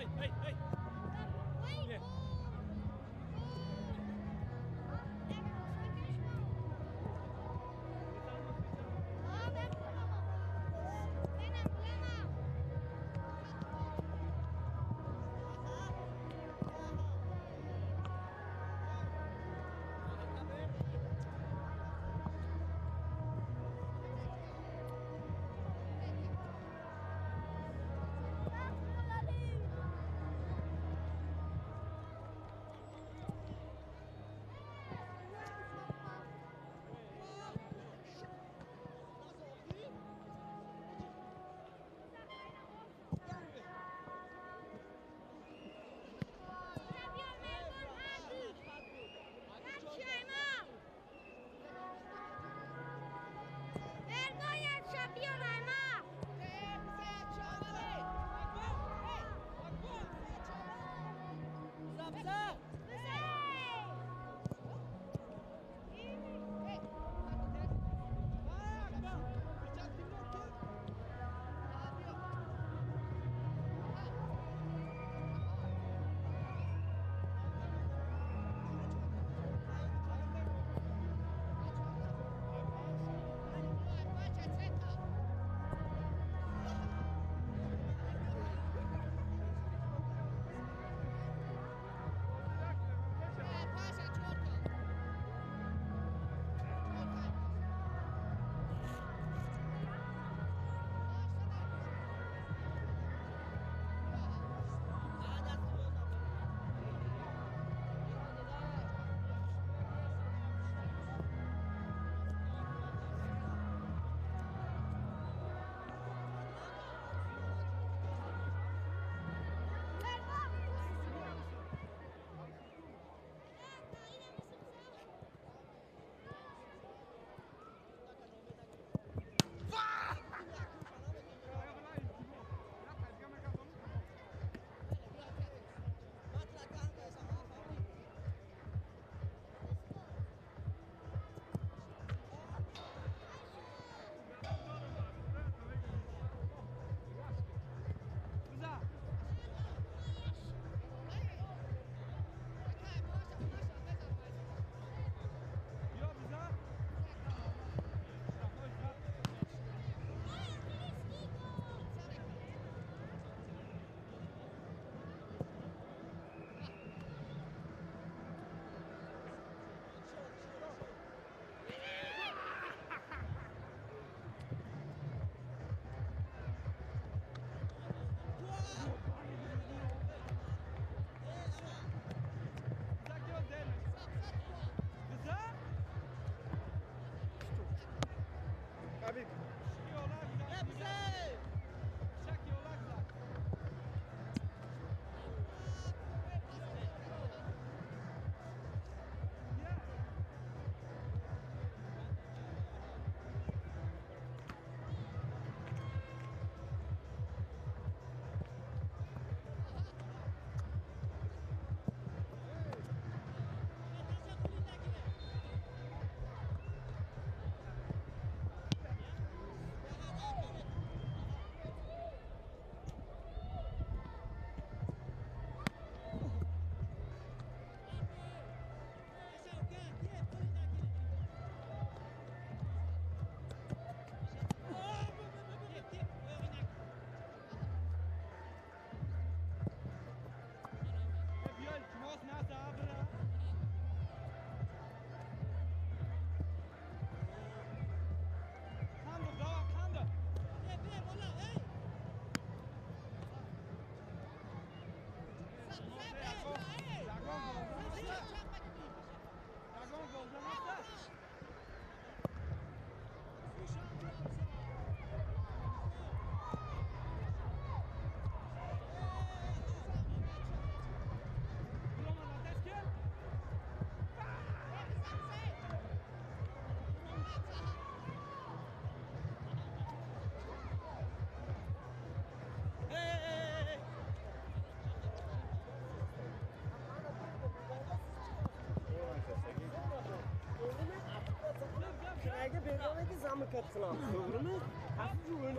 Hey, hey, hey. To'g'rimi? Hafif o'yin.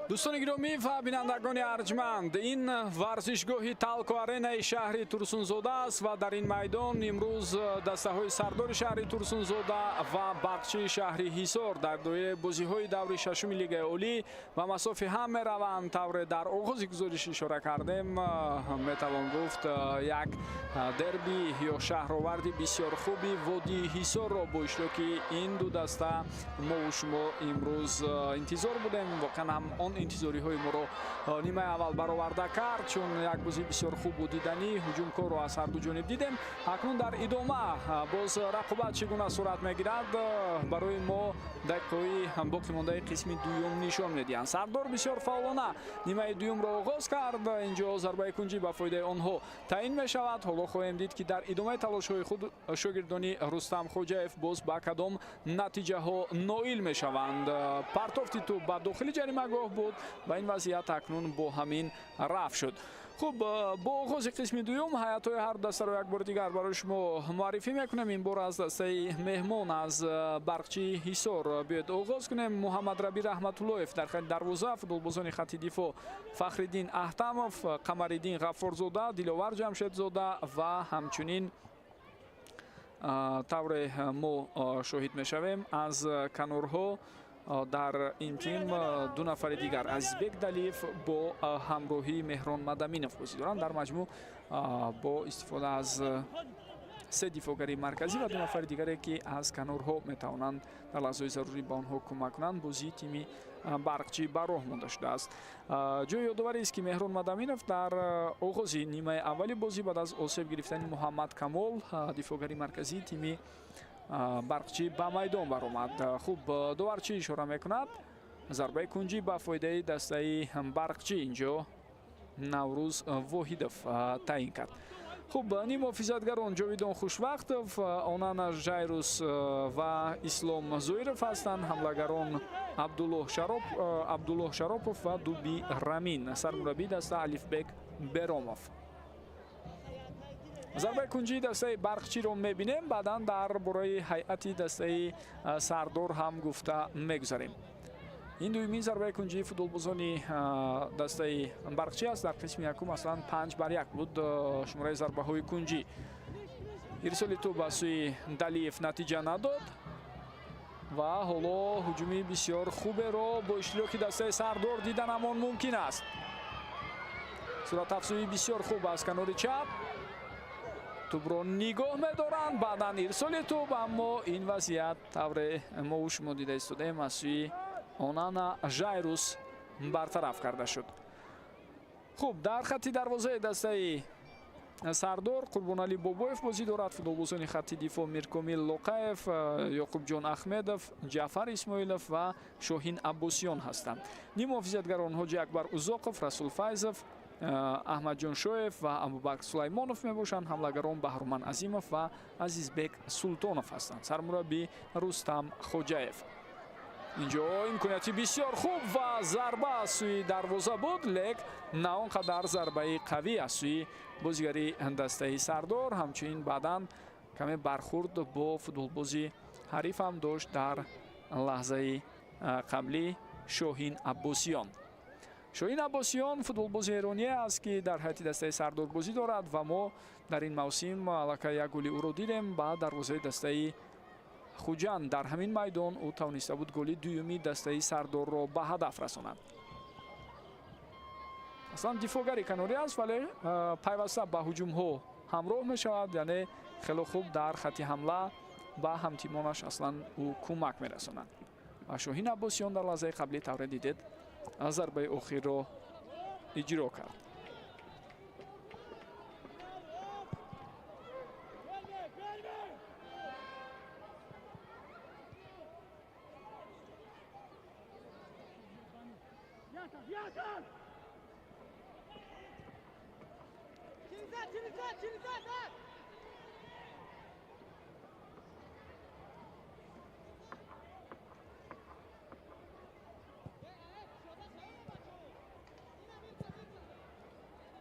Дӯстони гиромӣ ва бинандагони арҷманд, ин варзишгоҳи Талко Аренаи шаҳри Турсунзода аст ва дар ин майдон имрӯз дастаҳои сардори шаҳри Турсунзода ва Барқчии шаҳри Ҳисор дар доираи бозиҳои даври шашуми Лигаи Олӣ ба масофи ҳам мераванд. Тавре дар оғози гузориш ишора кардем, метавон гуфт, як дерби ё шаҳроварди бисёр хуби водии Ҳисорро бо иштироки ин ду даста мову шумо имрӯз интизор будем. Воқеан ҳам он интизориҳои моро нимаи аввал бароварда кард, чун як бозии бисёр хубу диданӣ, ҳуҷумкорро аз ҳар ду ҷониб дидем. Акнун дар идома боз рақобат чӣ гуна сурат мегирад, барои мо дақиқаҳои боқӣ мондаи қисми дуюм нишон медиҳанд. Сардор бисёр фаъолона нимаи дуюмро оғоз кард. Инҷо зарбаи кунҷӣ ба фоидаи онҳо таъин мешавад. Ҳоло хоҳем дид, ки дар идомаи талошҳои худ шогирдони Рустам Хоҷаев боз ба кадом натиҷаҳо ноил мешаванд. Партофти тӯб ба дохили ҷаримагоҳ буд ва ин вазъият акнун бо ҳамин рафт шуд. Хуб, бо оғози қисми дуюм ҳайатҳои ҳар дастаро як бори дигар барои шумо муаррифӣ мекунем. Ин бор аз дастаи меҳмон, аз Барқчии Ҳисор биёед оғоз кунем. Муҳаммадраби Раҳматуллоев дар хати дарвоза, футболбозони хати дифоъ Фахриддин Аҳтамов, Қамариддин Ғаффорзода, Диловар Ҷамшедзода ва ҳамчунин, тавре мо шоҳид мешавем, аз канорҳо дар ин тим ду нафари дигар, Азизбек Далиев бо ҳамроҳии Меҳрон Мадаминов бозӣ доранд. Дар маҷмӯъ бо истифода аз се дифоъгари марказӣ ва ду нафари дигаре, ки аз канорҳо метавонанд дар лаҳзаҳои зарурӣ ба онҳо кӯмак кунанд, бозии тими Барқчӣ ба роҳ монда шудааст. Ҷои ёдоварист, ки Меҳрон Мадаминов дар оғози нимаи аввали бозӣ баъд аз осеб гирифтани Муҳаммад Камол, дифоъгари марказии тими Барқчӣ, ба майдон баромад. Хуб, довар чӣ ишора мекунад? Зарбаи кунҷӣ ба фоидаи дастаи Барқчӣ инҷо Наврӯз Воҳидов таъин кард. Хуб, ним муҳофизатгарон Ҷовидон Хушвақтов, Онана Жайрус ва Ислом Зоиров ҳастанд. Ҳамлагарон Абдуллоҳ Шаропов ва Дуби Рамин. Сармураббии даста Алифбек Беромов. Зарбаи кунҷии дастаи Барқчиро мебинем, баъдан дар бораи ҳайати дастаи Сардор ҳам гуфта мегузарем. Ин дуюмин зарбаи кунҷии футболбозони дастаи Барқчӣ аст. Дар қисми якум аслан 5-1 буд шумораи зарбаҳои кунҷӣ. Ирсоли тӯб ба сӯи Далиев натиҷа надод ва ҳоло ҳуҷуми бисёр хуберо бо иштироки дастаи Сардор диданамон мумкин аст. Суратафзоии бисёр хуб аз канори чап, тӯбро нигоҳ медоранд, баъдан ирсоли тӯб, аммо ин вазъият, тавре мову шумо дида истодаем, аз сӯи Онана Жайрус бартараф карда шуд. Хуб, дар хатти дарвозаи дастаи Сардор Қурбоналӣ Бобоев бозӣ дорад. Футболбозони хатти дифоъ Миркомил Лоқаев, Ёқубҷон Ахмедов, Ҷаъфар Исмоилов ва Шоҳин Аббосиён ҳастанд. Ним муҳофизатгарон Ҳоҷи Акбар Узоқов, Расул Файзов, Аҳмадҷон Шоев ва Абубакр Сулаймонов мебошанд. Ҳамлагарон Баҳруман Азимов ва Азизбек Султонов ҳастанд. Сармураббӣ Рустам Хоҷаев. Инҷо имконияти бисёр хуб ва зарба аз сӯи дарвоза буд, лек на он қадар зарбаи қавӣ аз сӯи бозигари дастаи Сардор. Ҳамчунин баъдан каме бархурд бо футболбози ҳариф ҳам дошт дар лаҳзаи қаблӣ Шоҳин Аббосиён. Шоҳин Аббосиён футболбози эрония аст, ки дар ҳайати дастаи Сардор бозӣ дорад ва мо дар ин мавсим аллакай як голи ӯро дидем ба дарвозаи дастаи Хуҷанд. Дар ҳамин майдон ӯ тавониста буд голи дуюми дастаи Сардорро ба ҳадаф расонад. Аслан дифоъгари канорӣ аст, вале пайваста ба ҳуҷумҳо ҳамроҳ мешавад, яъне хело хуб дар хатти ҳамла ба ҳамтимонаш аслан ӯ кӯмак мерасонад. Ва Шоҳин Аббосиён дар лаҳзаи қаблӣ, тавре дидед, зарбаи охирро иҷро кард.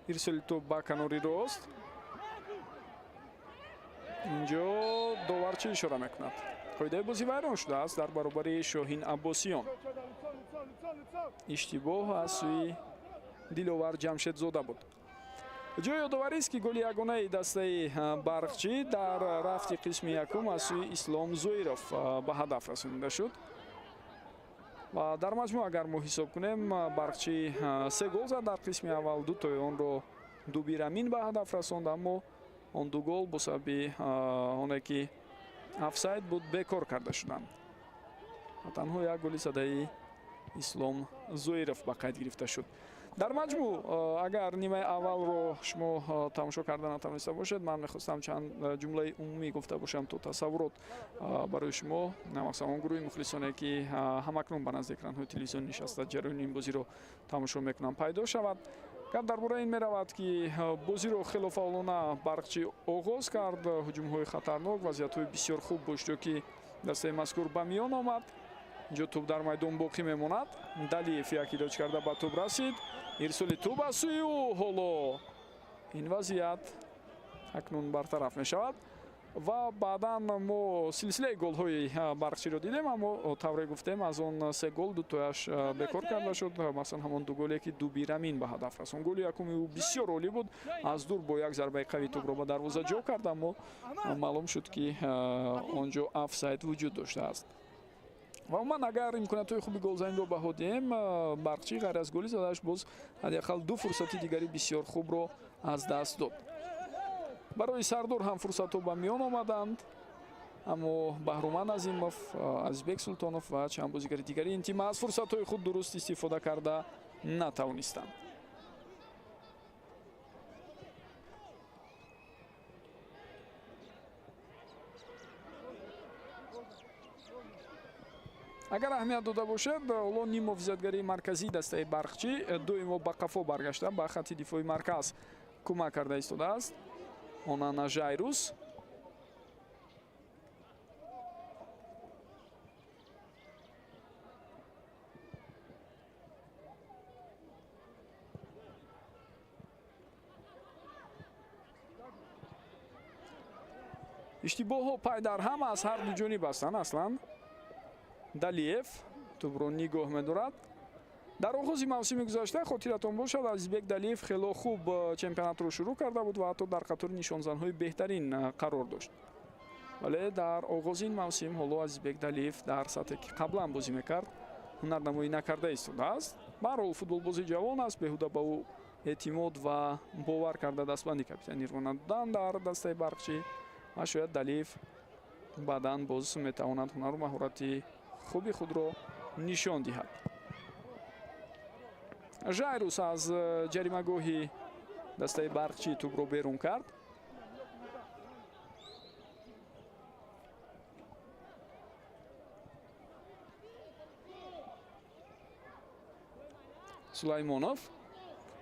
Ирсоли тӯб ба канори рост. Инҷо довар чӣ ишора мекунад? Қоидаи бозӣ вайрон шудааст дар баробари Шоҳин Аббосиён. Иштибоҳ аз сӯи Диловар Ҷамшедзода буд. Ҷои ёдоварист, ки голи ягонаи дастаи Барқчӣ дар рафти қисми якум аз сӯи Ислом Зоиров ба ҳадаф расонида шуд. Ва дар маҷмӯъ агар мо ҳисоб кунем, Барқчӣ 3 гол зад дар қисми аввал, 2 тои онро Дубирамин ба ҳадаф расонд, аммо он 2 гол бо сабаби оне ки офсайд буд бекор карда шуданд. Ва танҳо як голи задаи Ислом Зоиров ба қайд гирифта шуд. Дар маҷмӯъ агар нимаи аввалро шумо тамошо карда натавониста бошед, ман мехостам чанд ҷумлаи умумӣ гуфта бошам, то тасаввурот барои шумо, махсусан он гурӯҳи мухлисоне ки ҳамакнун ба назди экранҳои телевизион нишаста ҷараёни ин бозиро тамошо мекунанд, пайдо шавад. Гап дар бораи ин меравад, ки бозиро хело фаъолона Барқчӣ оғоз кард, ҳуҷумҳои хатарнок, вазъиятҳои бисёр хуб бо иштироки дастаи мазкур ба миён омад. Инҷо тӯб дар майдон боқӣ мемонад. Далиев як илоҷ карда ба тӯб расид. Ирсоли тӯб аз сӯи ӯ, ҳоло ин вазъият акнун бартараф мешавад. Ва баъдан мо силсилаи голҳои Барқчиро дидем, аммо тавре гуфтем, аз он 3 гол 2 тояш бекор карда шуд. Масалан, ҳамон 2 голе ки Дубирамин ба ҳадаф расон. Голи якуми ӯ бисёр олӣ буд, аз дур бо як зарбаи қавӣ тӯбро ба дарвоза ҷо кард, аммо маълум шуд, ки он ҷо офсайд вуҷуд доштааст. Ва умуман агар имкониятҳои хуби голзаниро баҳо диҳем, Барқчӣ ғайр аз голи задааш боз ҳадди ақал 2 фурсати дигари бисёр хубро аз даст дод. Барои Сардор ҳам фурсатҳо ба миён омаданд, аммо Баҳруман Азимов, Азизбек Султонов ва чанд бозигари дигари ин тим аз фурсатҳои худ дуруст истифода карда натавонистанд. Агар аҳамият дода бошад, ҳоло ниммуҳофизатгарии марказии дастаи Барқчӣ доимо ба қафо баргашта ба хатти дифои марказ кӯмак карда истодааст. Онана Жайрус. Иштибоҳҳо пай дар ҳам аз ҳар ду ҷониб ҳастанд. Аслан Далиев тӯбро нигоҳ медорад. Дар оғози мавсими гузашта, хотиратон бошад, Азизбек Далиев хело хуб чемпионатро шурӯъ карда буд ва ҳатто дар қатори нишонзанҳои беҳтарин қарор дошт. Вале дар оғози ин мавсим ҳоло Азизбек Далиев дар сатҳе ки қаблан бозӣ мекард ҳунарнамоӣ накарда истодааст. Баҳрҳол футболбози ҷавон аст, беҳуда ба ӯ эътимод ва бовар карда дастбанди капитаниро надодан дар дастаи Барқчӣ ва шояд Далиев баъдан боз метавонад ҳунару маҳорати хуби худро нишон диҳад. Жайрус аз ҷаримагоҳи дастаи Барқчӣ тӯбро берун кард. Сулаймонов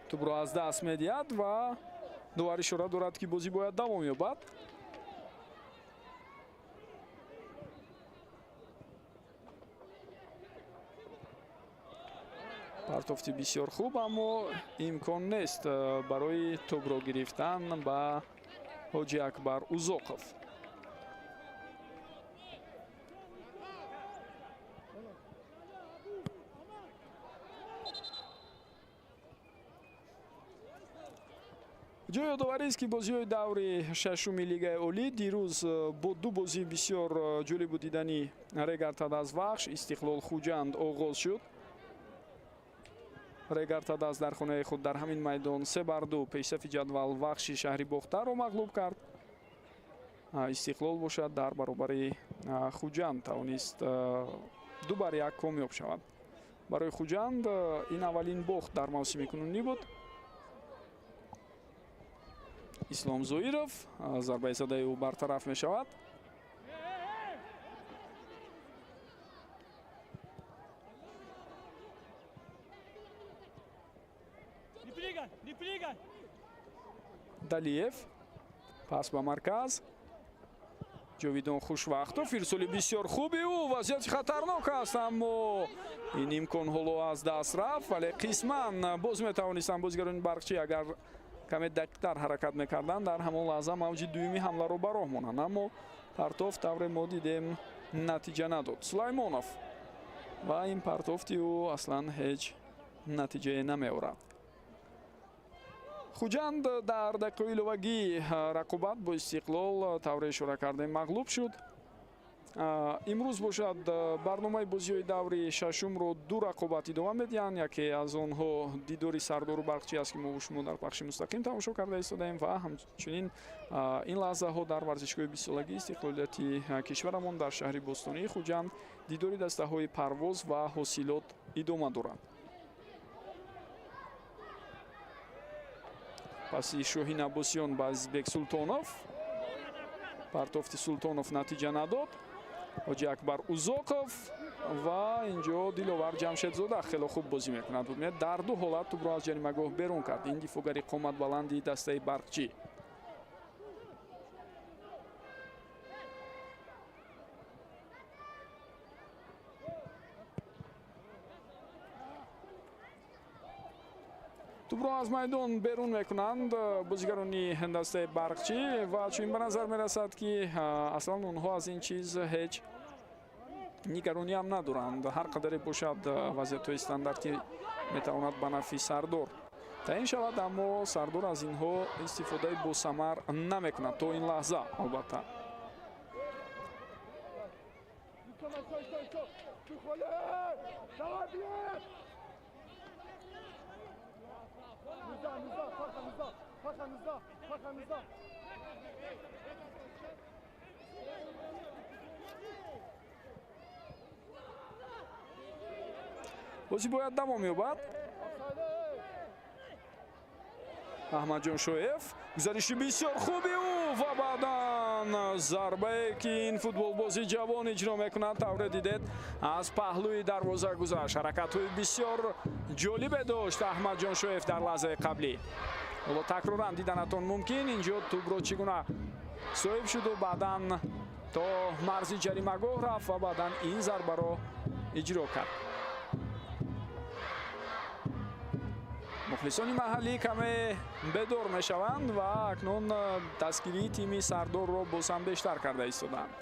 тӯбро аз даст медиҳад ва довар ишора дорад, ки бозӣ бояд давом ёбад. Партофти бисёр хуб, аммо имкон нест барои тӯбро гирифтан ба Ҳоҷи Акбар Узоқов. Ҷои ёдоварист, ки бозиҳои даври шашуми Лигаи Олӣ дирӯз бо 2 бозии бисёр ҷолибу дидани Регар-ТадАЗ Вахш, Истиқлол Хуҷанд оғоз шуд. Регар-ТадАЗ дар хонаи худ дар ҳамин майдон 3-2 пешсафи ҷадвал Вахши шаҳри Бохтарро мағлуб кард. Истиқлол бошад дар баробари Хуҷанд тавонист 2-1 комёб шавад. Барои Хуҷанд ин аввалин бохт дар мавсими кунунӣ буд. Ислом Зоиров зарбаи задаи ӯ бартараф мешавад. Далиев пас ба марказ. Ҷовидон Хушвақтов, ирсоли бисёр хуби ӯ, вазъияти хатарнок аст, аммо ин имкон ҳоло аз даст рафт, вале қисман боз метавонистанд бозигарони Барқчӣ агар каме дақиқтар ҳаракат мекарданд, дар ҳамон лаҳза мавҷи дуюми ҳамларо ба роҳ монанд, аммо партоф тавре мо дидем натиҷа надод. Сулаймонов Ва ин партофти ӯ аслан ҳеҷ натиҷае намеорад. Хуҷанд дар дақиқаи иловагӣ рақобат бо Истиқлол тавре ишора кардем мағлуб шуд. Имрӯз бошад барномаи бозиҳои даври шашумро ду рақобат идома медиҳанд. Яке аз онҳо дидори Сардору Барқчӣ аст, ки мо шумо дар пахши мустақим тамошо карда истодаем ва ҳамчунин ин лаҳзаҳо дар варзишгоҳи бистсолагии истиқлолияти кишварамон дар шаҳри бостонии Хуҷанд дидори дастаҳои Парвоз ва Ҳосилот идома дорад. Паси Шоҳин Аббосиён ба Азизбек Султонов. Партофти Султонов натиҷа надод. Ҳоҷи Акбар Узоқов ва инҷо Диловар Ҷамшедзода хело хуб бозӣ мекунад. Бубинед, дар ду ҳолат тӯбро аз ҷаримагоҳ берун кард ин дифоъгари қоматбаланди дастаи Барқчӣ. Тӯбро аз майдон берун мекунанд бозигарони дастаи Барқчӣ ва чунин ба назар мерасад, ки аслан онҳо аз ин чиз ҳеҷ нигаронӣ ҳам надоранд. Ҳар қадаре бошад вазъиятҳои стандартӣ метавонад ба нафъи Сардор таъин шавад, аммо Сардор аз инҳо истифодаи босамар намекунад то ин лаҳза албатта. Бозӣ бояд давом ёбад. Аҳмадҷон Шоев, гузариши бисёр хуби ӯ ва баъдан зарбае, ки ин футболбози ҷавон иҷро мекунад, тавре дидед аз паҳлӯи дарвоза гузашт. Ҳаракатҳои бисёр ҷолибе дошт Аҳмадҷон Шоев дар лаҳзаи қаблӣ. Ҳоло такроран диданатон мумкин инҷо тӯбро чӣ гуна соҳиб шуду баъдан то марзи ҷаримагоҳ рафт ва баъдан ин зарбаро иҷро кард. Мухлисони маҳаллӣ каме бедор мешаванд ва акнун дастгирии тими Сардорро боз ҳам бештар карда истодаанд.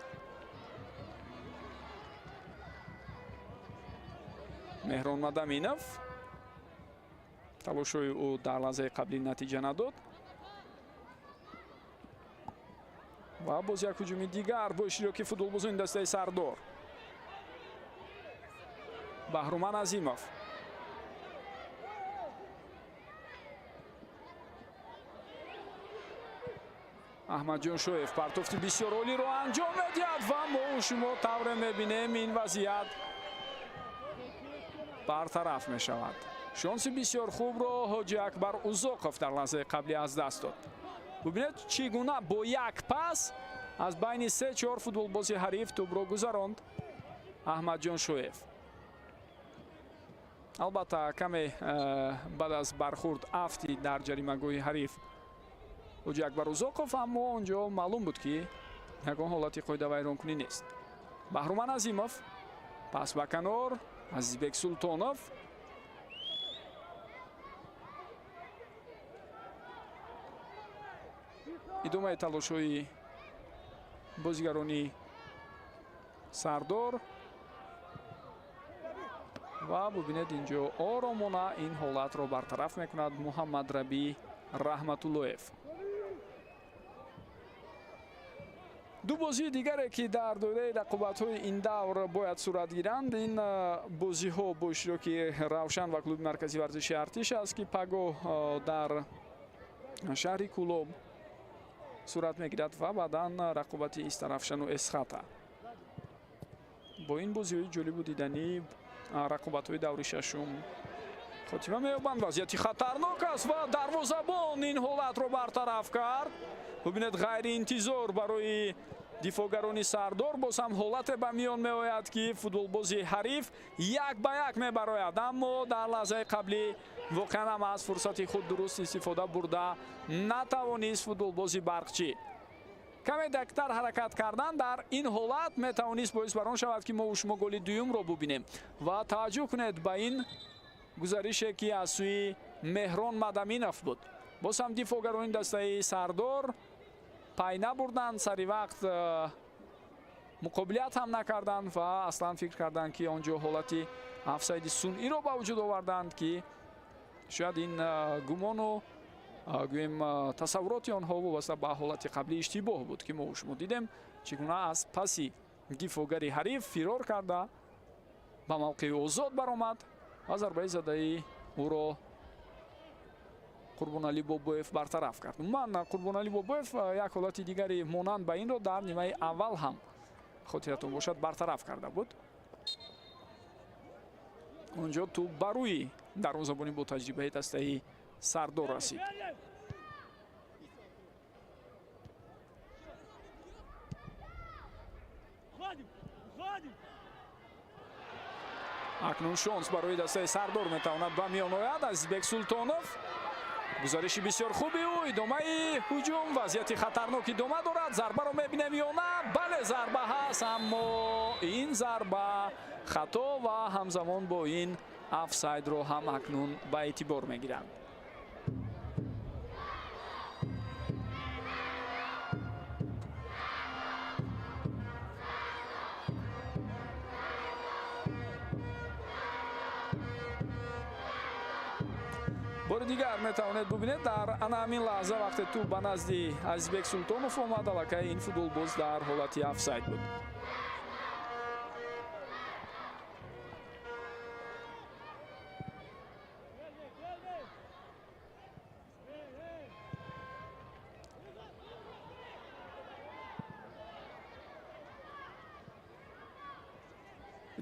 Меҳрон Мадаминов, талошҳои ӯ дар лаҳзаи қаблӣ натиҷа надод ва боз як ҳуҷуми дигар бо иштироки футболбозони дастаи Сардор. Баҳруман Азимов. Аҳмадҷон Шоев партофти бисёр олиро анҷом медиҳад ва мо шумо тавре мебинем ин вазъият бартараф мешавад. Шонси бисёр хубро Ҳоҷи Акбар Узоқов дар лаҳзаи қаблӣ аз даст дод. Бубинед, чӣ гуна бо як пас аз байни се-чор футболбози ҳариф тӯбро гузаронд Аҳмадҷон Шоев. Албатта каме баъд аз бархурд афти дар ҷаримагоҳи ҳариф Ҳоҷи Акбар Узоқов, аммо онҷо маълум буд, ки ягон ҳолати қоидавайронкунӣ нест. Баҳруман Азимов, пас ба канор, Азизбек Султонов. Идомаи талошҳои бозигарони Сардор ва бубинед, инҷо оромона ин ҳолатро бартараф мекунад Муҳаммад Рабӣ Раҳматуллоев. Ду бозии дигаре, ки дар доираи рақобатҳои ин давр бояд сурат гиранд, ин бозиҳо бо иштироки Равшан ва клуби марказии варзиши Артиш аст, ки пагоҳ дар шаҳри Кӯлоб сурат мегирад ва баъдан рақобати Истарафшану Эсхата. Бо ин бозиҳои ҷолибу диданӣ рақобатҳои даври шашум хотима меёбанд. Вазъияти хатарнок аст ва дарвозабон ин ҳолатро бартараф кард. Бубинед, ғайриинтизор барои дифоъгарони Сардор боз ҳам ҳолате ба миён меояд, ки футболбози ҳариф як ба як мебарояд, аммо дар лаҳзаи қаблӣ воқеан ҳам аз фурсати худ дуруст истифода бурда натавонист футболбози Барқчӣ. Каме дақиқтар ҳаракат кардан дар ин ҳолат метавонист боис бар он шавад, ки мо шумо голи дуюмро бубинем. Ва таваҷҷӯҳ кунед ба ин гузарише, ки аз сӯи Меҳрон Мадаминов буд. Боз ҳам дифоъгарони дастаи Сардор пай набурданд сари вақт. Муқобилият ҳам накарданд ва аслан фикр карданд, ки он ҷо ҳолати офсайди сунъиро ба вуҷуд оварданд, ки шояд ин гумону, гӯем, тасаввуроти онҳо вобаста ба ҳолати қаблӣ иштибоҳ буд, ки мо шумо дидем, чӣ гуна аз паси дифоъгари ҳариф фирор карда, ба мавқеи озод баромад ва зарбаи задаи ӯро Қурбоналӣ Бобоев бартараф кард. Умуман, Қурбоналӣ Бобоев як ҳолати дигари монанд ба инро дар нимаи аввал ҳам, хотиратон бошад, бартараф карда буд. Он ҷо тӯб ба рӯи дарвозабони бо таҷрибаи дастаи Сардор расид. Акнун шонс барои дастаи Сардор метавонад ба миён ояд. Азизбек Султонов, гузариши бисёр хуби ӯ, идомаи ҳуҷум, вазъияти хатарнок идома дорад. Зарбаро мебинем ё на? Бале, зарба ҳаст, аммо ин зарба хато ва ҳамзамон бо ин офсайдро ҳам акнун ба эътибор мегиранд. Бори дигар метавонед бубинед, дар ана ҳамин лаҳза, вақте тӯб ба назди Азизбек Султонов омад, аллакай ин футболбоз дар ҳолати офсайд буд.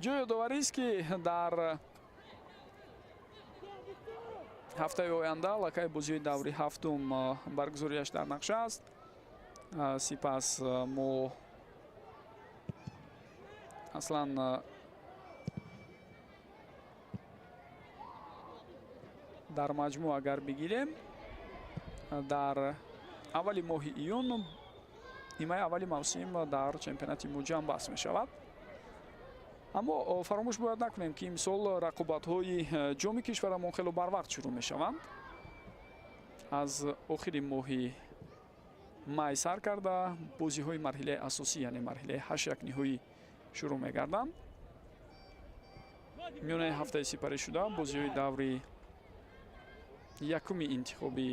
Ҷои ёдоварист, ки дар ҳафтаи оянда аллакай бозиҳои даври ҳафтум баргузориаш дар нақша аст. Сипас мо аслан дар маҷмӯъ агар бигирем, дар аввали моҳи июн нимаи аввали мавсим дар чемпионати мо ҷамъбаст мешавад. Аммо фаромӯш бояд накунем, ки имсол рақобатҳои ҷоми кишварамон хело барвақт шурӯъ мешаванд. Аз охири моҳи май сар карда, бозиҳои марҳилаи асосӣ, яъне марҳилаи ҳаштяк ниҳоӣ шурӯъ мегарданд. Миёнаи ҳафтаи сипарӣ шуда бозиҳои даври якуми интихобӣ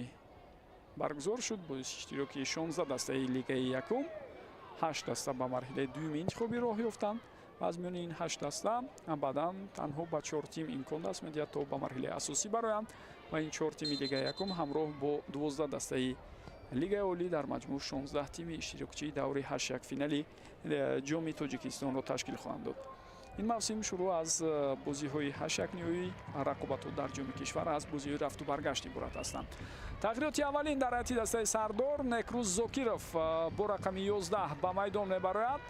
баргузор шуд бо иштироки 16 дастаи лигаи якум. Ҳашт даста ба марҳилаи дуюми интихобӣ роҳ ёфтанд ва аз миёни ин ҳашт даста баъдан танҳо ба чор тим имкон даст медиҳад, то ба марҳилаи асосӣ бароянд, ва ин чор тими лигаи якум ҳамроҳ бо 12 дастаи лигаи олӣ дар маҷмӯъ 16 тими иштирокчии даври ҳаштяк финали ҷоми Тоҷикистонро ташкил хоҳанд дод. Ин мавсим шурӯъ аз бозиҳои ҳаштяк ниҳоӣ рақобатҳо дар ҷоми кишвар аз бозиҳои рафту баргашт иборат ҳастанд. Тағйироти аввалин дар ҳайати дастаи Сардор: Некрӯз Зокиров бо рақами 11 ба майдон мебарояд.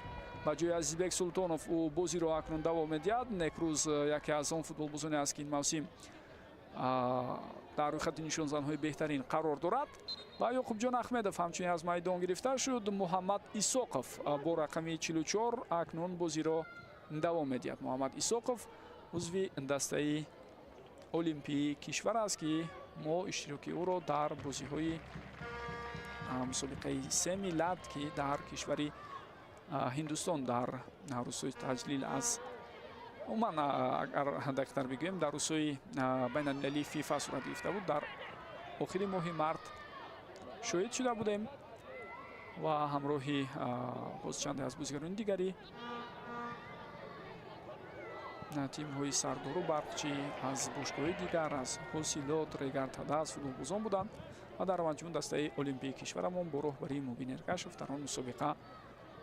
Ба ҷои Азизбек Султонов ӯ бозиро акнун давом медиҳад. Некрӯз яке аз он футболбозоне аст, ки ин мавсим дар рӯйхати нишонзанҳои беҳтарин қарор дорад. Ва Ёқубҷон Аҳмедов ҳамчунин аз майдон гирифта шуд. Муҳаммад Исоқов бо рақами 44 акнун бозиро давом медиҳад. Муҳаммад Исоқов узви дастаи олимпии кишвар аст, ки мо иштироки ӯро дар бозиҳои мусобиқаи се миллат, ки дар кишвари Ҳиндустон дар рӯзҳои таҷлил аз, умуман агар дақиқтар бигӯем, дар рӯзҳои байналмилалии ФИФА сурат гирифта буд, дар охири моҳи март шоҳид шуда будем ва ҳамроҳи боз чанде аз бозигарони дигари тимҳои Сардору Барқчӣ, аз бошгоҳи дигар, аз Ҳосилот, Регар Тадаз футболбозон буданд ва дар маҷмӯъ дастаи олимпии кишварамон бо роҳбарии Мубин Эргашев дар он мусобиқа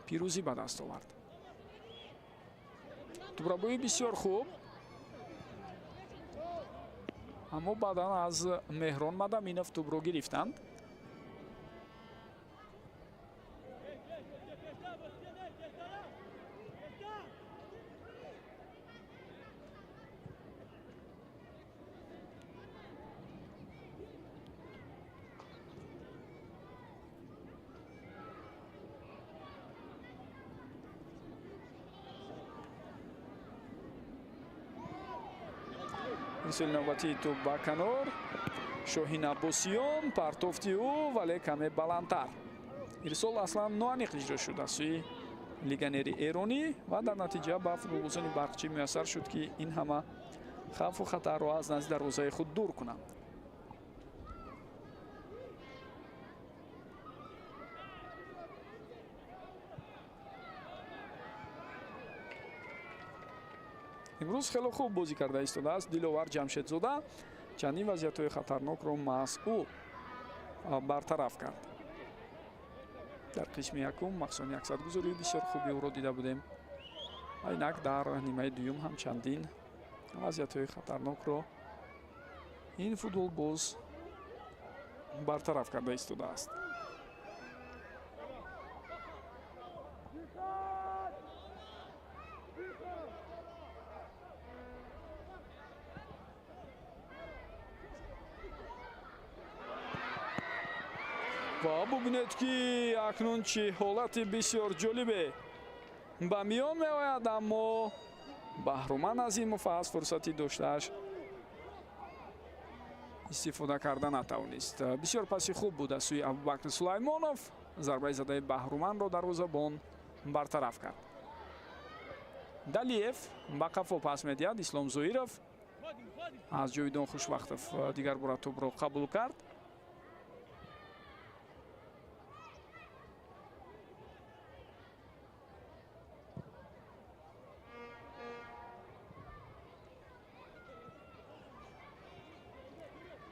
пирӯзӣ ба даст овард. Тӯбрабоӣ бисёр хуб, аммо баъдан аз Меҳрон Мадаминов тӯбро гирифтанд. Ирсоли навбатии тӯб ба канор. Шоҳин Аббосиён, партофти ӯ, вале каме баландтар. Ирсол аслан ноаниқ иҷро шуд аз сӯи Легионери эронӣ ва дар натиҷа ба футболбозони Барқчӣ муяссар шуд, ки ин ҳама хавфу хатарро аз назди дарвозаи худ дур кунанд. Имрӯз хеле хуб бозӣ карда истодааст Диловар Ҷамшедзода. Чандин вазъиятҳои хатарнокро маҳз ӯ бартараф кард. Дар қисми якум махсусан яксадгузории бисёр хуби ӯро дида будем. Инак дар нимаи дуюм ҳам чандин вазъиятҳои хатарнокро ин футболбоз бартараф карда истодааст. Ва бубинед, ки акнун чӣ ҳолати бисёр ҷолибе ба миён меояд, аммо Баҳруман Азимов аз фурсати доштааш истифода карда натавонист. Бисёр паси хуб буд аз сӯи Абубакр Сулаймонов. Зарбаи задаи Баҳруманро дарвозабон бартараф кард. Далиев ба қафо пас медиҳад. Ислом Зоиров аз Ҷовидон Хушвақтов дигар бора тӯбро қабул кард.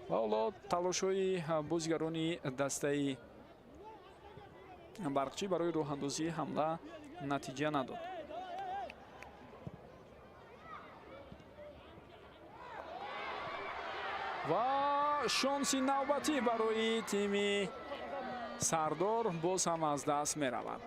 Ва ҳоло талошҳои бозигарони дастаи Барқчӣ барои роҳандозии ҳамла натиҷа надод. Ва шонси навбатӣ барои тими Сардор боз ҳам аз даст меравад.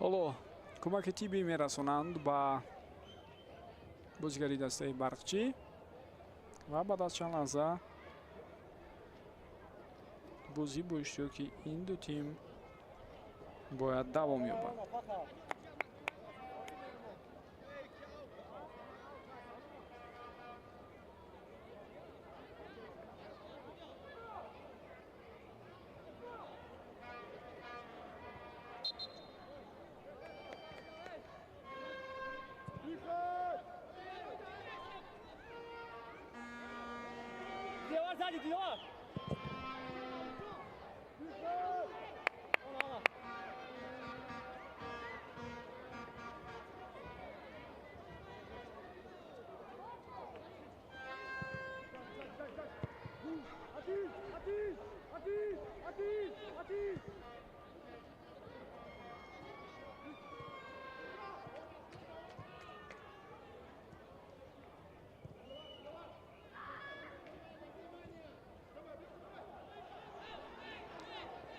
Ҳоло кӯмаки тиббӣ мерасонанд ба бозигари дастаи Барқчӣ ва баъд аз чанд лаҳза бозӣ бо иштироки ин ду тим бояд давом ёбад.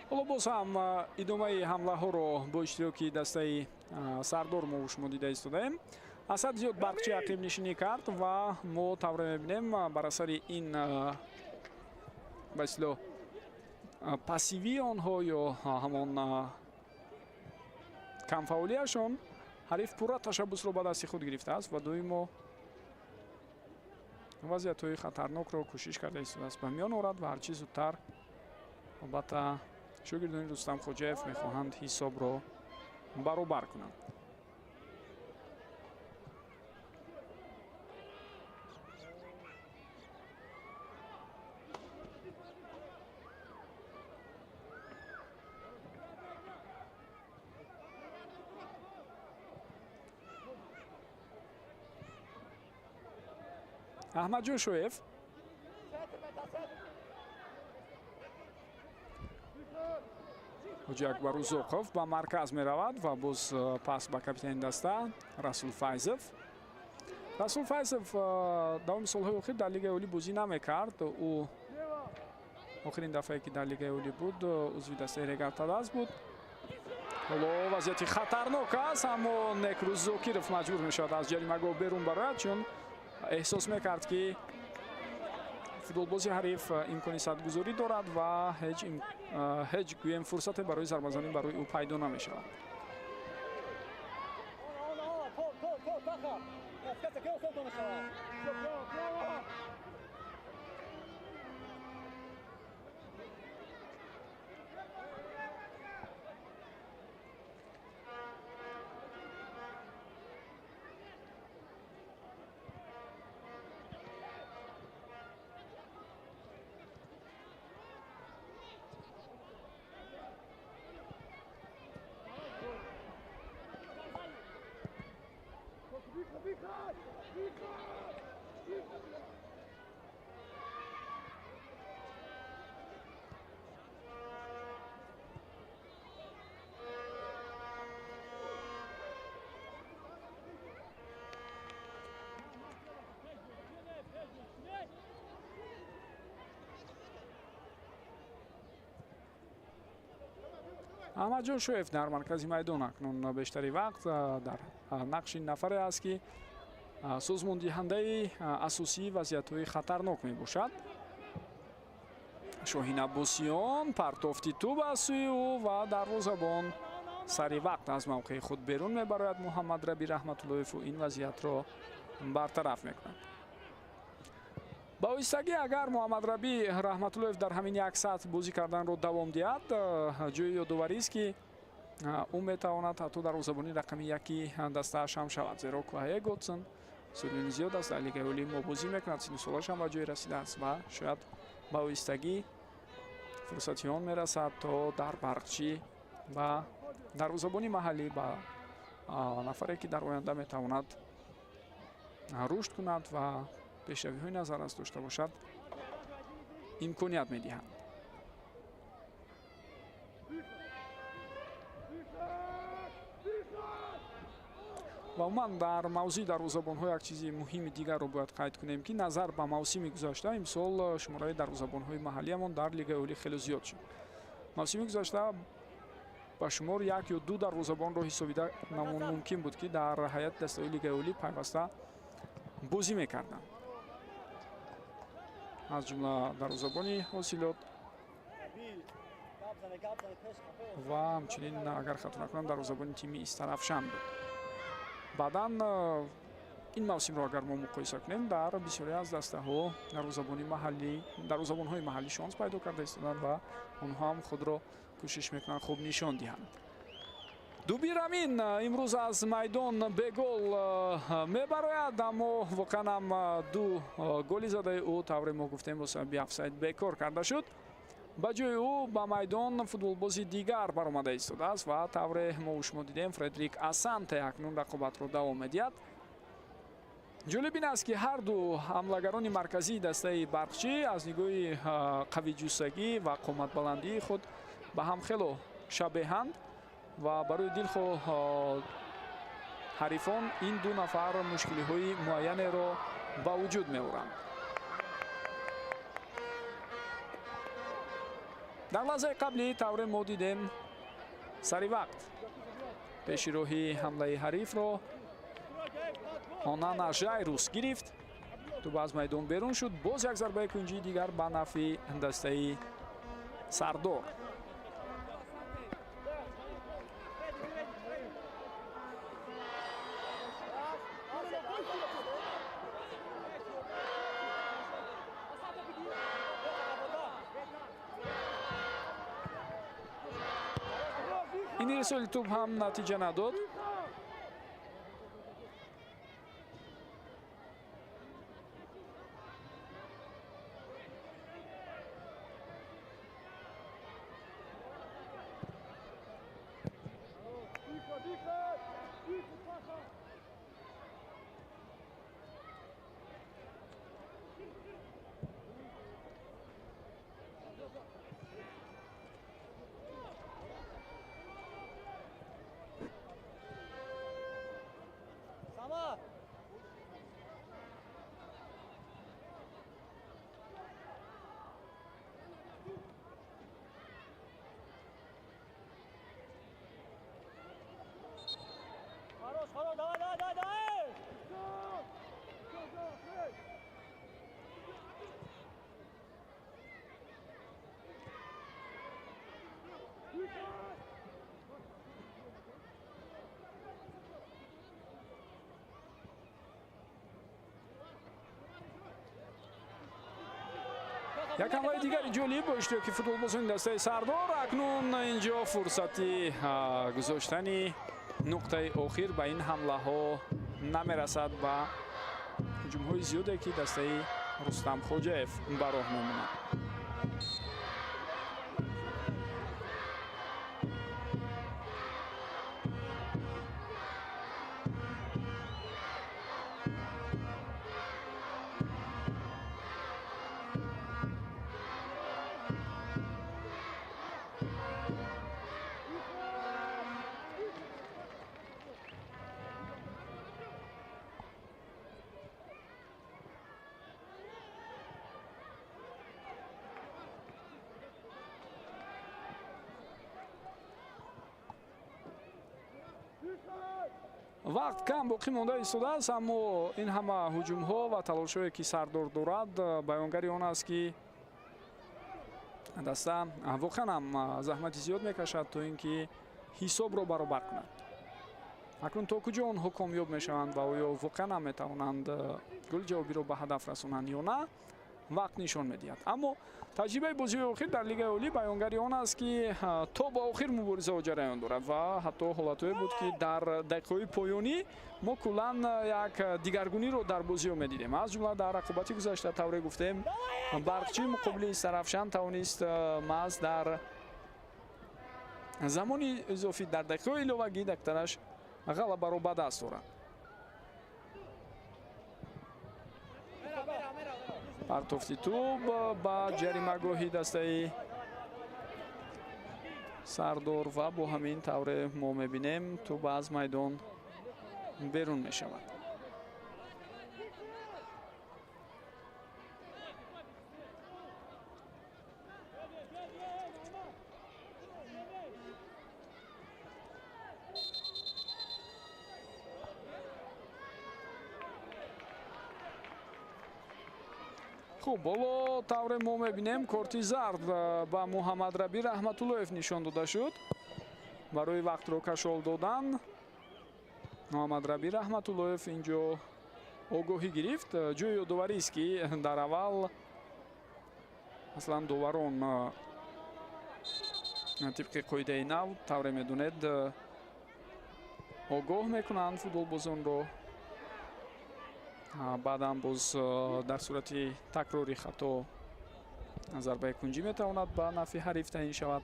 Ҳоло боз ҳам идомаи ҳамлаҳоро бо иштироки дастаи Сардор мо шумо дида истодаем. Асад зиёд Барқчӣ ақибнишинӣ кард ва мо тавре мебинем бар асари ин ба истилоҳ пассивии онҳо ё ҳамон камфаъолияшон ҳариф пурра ташаббусро ба дасти худ гирифтааст ва доимо вазъиятҳои хатарнокро кӯшиш карда истодааст ба миён орад ва ҳарчи зудтар албатта шогирдони Рустам Хоҷаев мехоҳанд ҳисобро баробар кунанд. Аҳмадҷон Шоев. Ҳоҷи Акбар Узоқов ба марказ меравад ва боз пас ба капитани даста Расул Файзов. Расул Файзов давоми солҳои охир дар Лигаи Олӣ бозӣ намекард. Ӯ охирин дафъае ки дар Лигаи Олӣ буд, узви дастаи Регар-ТадАЗ буд. Ҳоло вазъияти хатарнок аст, аммо Некрӯз Зокиров маҷбур мешавад аз ҷаримагоҳ берун барояд, чун эҳсос мекард, ки футболбози ҳариф имкони садгузорӣ дорад ва ҳеҷ гӯем фурсате барои зарбазанӣ барои ӯ пайдо намешавад. Аҳмадҷон Шоев дар маркази майдон акнун бештари вақт дар нақши нафаре аст, ки созмондиҳандаи асосии вазъиятҳои хатарнок мебошад. Шоҳин Аббосиён партофти тӯб аз сӯи ӯ ва дарвозабон сари вақт аз мавқеи худ берун мебарояд. Муҳаммад Раби Раҳматуллоеву ин вазъиятро бартараф мекунад. Ба оҳистагӣ агар Муҳаммад Рабӣ Раҳматуллоев дар ҳамин як сатҳ бозӣ карданро давом диҳад, ҷои ёдоварист, ки ӯ метавонад ҳатто дарвозабони рақами яки дастааш ҳам шавад, зеро Квае Готсон солини зиёд аст дар Лигаи Олии мо бозӣ мекунад, синну солаш ҳам ба ҷое расидааст ва шояд ба оҳистагӣ фурсати он мерасад, то дар Барқчӣ ва дарвозабони маҳаллӣ ба нафаре, ки дар оянда метавонад рушд кунад ва пешравиҳои назаррас дошта бошад, имконият медиҳанд. Ва умуман дар мавзӯи дарвозабонҳо як чизи муҳими дигарро бояд қайд кунем, ки назар ба мавсими гузашта имсол шумораи дарвозабонҳои маҳаллиамон дар Лигаи Олӣ хеле зиёд шуд. Мавсими гузашта ба шумор як ё ду дарвозабонро ҳисобида мумкин буд, ки дар ҳайати дастаҳои Лигаи Олӣ пайваста бозӣ мекарданд, аз ҷумла дарвозабони Ҳосилот ва ҳамчунин, агар хато накунам, дарвозабони тими Истарафшан буд. Баъдан ин мавсимро агар мо муқоиса кунем, дар бисёре аз дастаҳо дарвозабонҳои маҳаллӣ шонс пайдо карда истоданд ва онҳо ҳам худро кӯшиш мекунанд хуб нишон диҳанд. Дубир Амин имрӯз аз майдон бегол мебарояд, аммо воқеан ҳам ду голи задаи ӯ, тавре мо гуфтем, бо сабаби офсайд бекор карда шуд. Ба ҷои ӯ ба майдон футболбози дигар баромада истодааст ва тавре мо шумо дидем, Фредерик Асанте акнун рақобатро давом медиҳад. Ҷолиб ин аст, ки ҳар ду ҳамлагарони марказии дастаи Барқчӣ аз нигоҳи қавиҷуссагӣ ва қоматбаландии худ ба ҳам хело шабеҳанд ва барои дилхоҳ ҳарифон ин ду нафар мушкилиҳои муайянеро ба вуҷуд меоранд. Дар лаҳзаи қаблӣ тавре мо дидем, сари вақт пеши роҳи ҳамлаи ҳарифро Онана Жайрус гирифт, тӯб аз майдон берун шуд. Боз як зарбаи кунҷии дигар ба нафъи дастаи Сардор. Ин ирсоли тӯб ҳам натиҷа надод. Як ҳамлаи дигари ҷолиб бо иштироки футболбозони дастаи Сардор. Акнун инҷо фурсати гузоштани нуқтаи охир ба ин ҳамлаҳо намерасад ба ҳуҷумҳои зиёде, ки дастаи Рустам Хоҷаев ба роҳ мемонад. Вақт кам боқӣ монда истодааст, аммо ин ҳама ҳуҷумҳо ва талошҳое, ки Сардор дорад, баёнгари он аст, ки даста воқеан ҳам заҳмати зиёд мекашад, то ин ки ҳисобро баробар кунад. Акнун то куҷо онҳо комёб мешаванд ва оё воқеан ҳам метавонанд голи ҷавобиро ба ҳадаф расонанд ё на, вақт нишон медиҳад. Аммо таҷрибаи бозиҳои охир дар Лигаи Олӣ баёнгари он аст, ки то ба охир муборизаҳо ҷараён дорад ва ҳатто ҳолатҳое буд, ки дар дақиқаҳои поёнӣ мо куллан як дигаргуниро дар бозиҳо медидем. Аз ҷумла дар рақобати гузашта, тавре гуфтем, Барқчӣ муқобили Сарафшан тавонист маҳз дар замони изофӣ, дар дақиқаҳои иловагӣ дақтараш ғалабаро ба даст орад. Партофти тӯб ба ҷаримагоҳи дастаи Сардор ва бо ҳамин тавре мо мебинем, тӯб аз майдон берун мешавад. Хуб, ҳоло тавре мо мебинем, корти зард ба Муҳаммадраби Раҳматуллоев нишон дода шуд барои вақтро кашол додан. Муҳаммадраби Раҳматуллоев инҷо огоҳӣ гирифт. Ҷои ёдоварист, ки дар аввал аслан доварон тибқи қоидаи нав, тавре медонед, огоҳ мекунанд футболбозонро. Баъдан боз дар сурати такрори хато зарбаи кунҷӣ метавонад ба нафъи ҳариф таъин шавад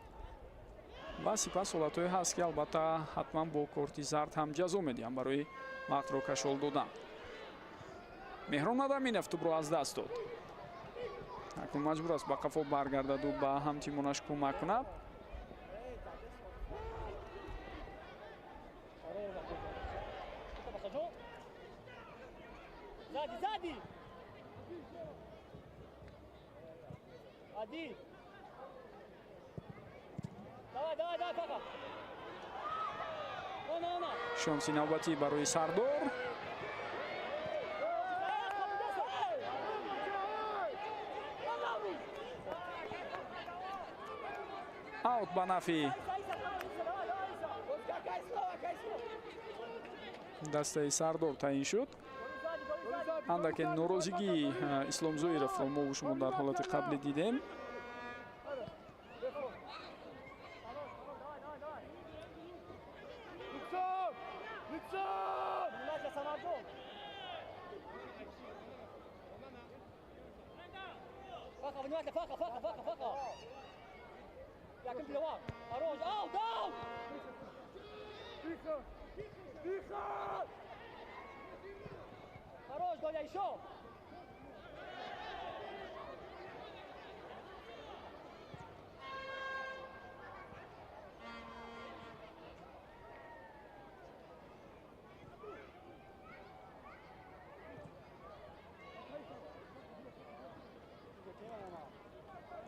ва сипас ҳолатҳое ҳаст, ки албатта ҳатман бо корти зард ҳам ҷазо медиҳанд барои вақтро кашол додан. Меҳрон Адаминов тӯбро аз даст дод. Акнун маҷбур аст ба қафо баргардаду ба ҳамтимонаш кӯмак кунад. Сзади, сзади! Один! Давай, давай, давай, пока! Она, она! Шонси навбатӣ барои Сардор. Аут ба нафъи дастаи Сардор таъин шуд. Андаке норозигии Ислом Зоировро мо шумо дар ҳолати қаблӣ дидем.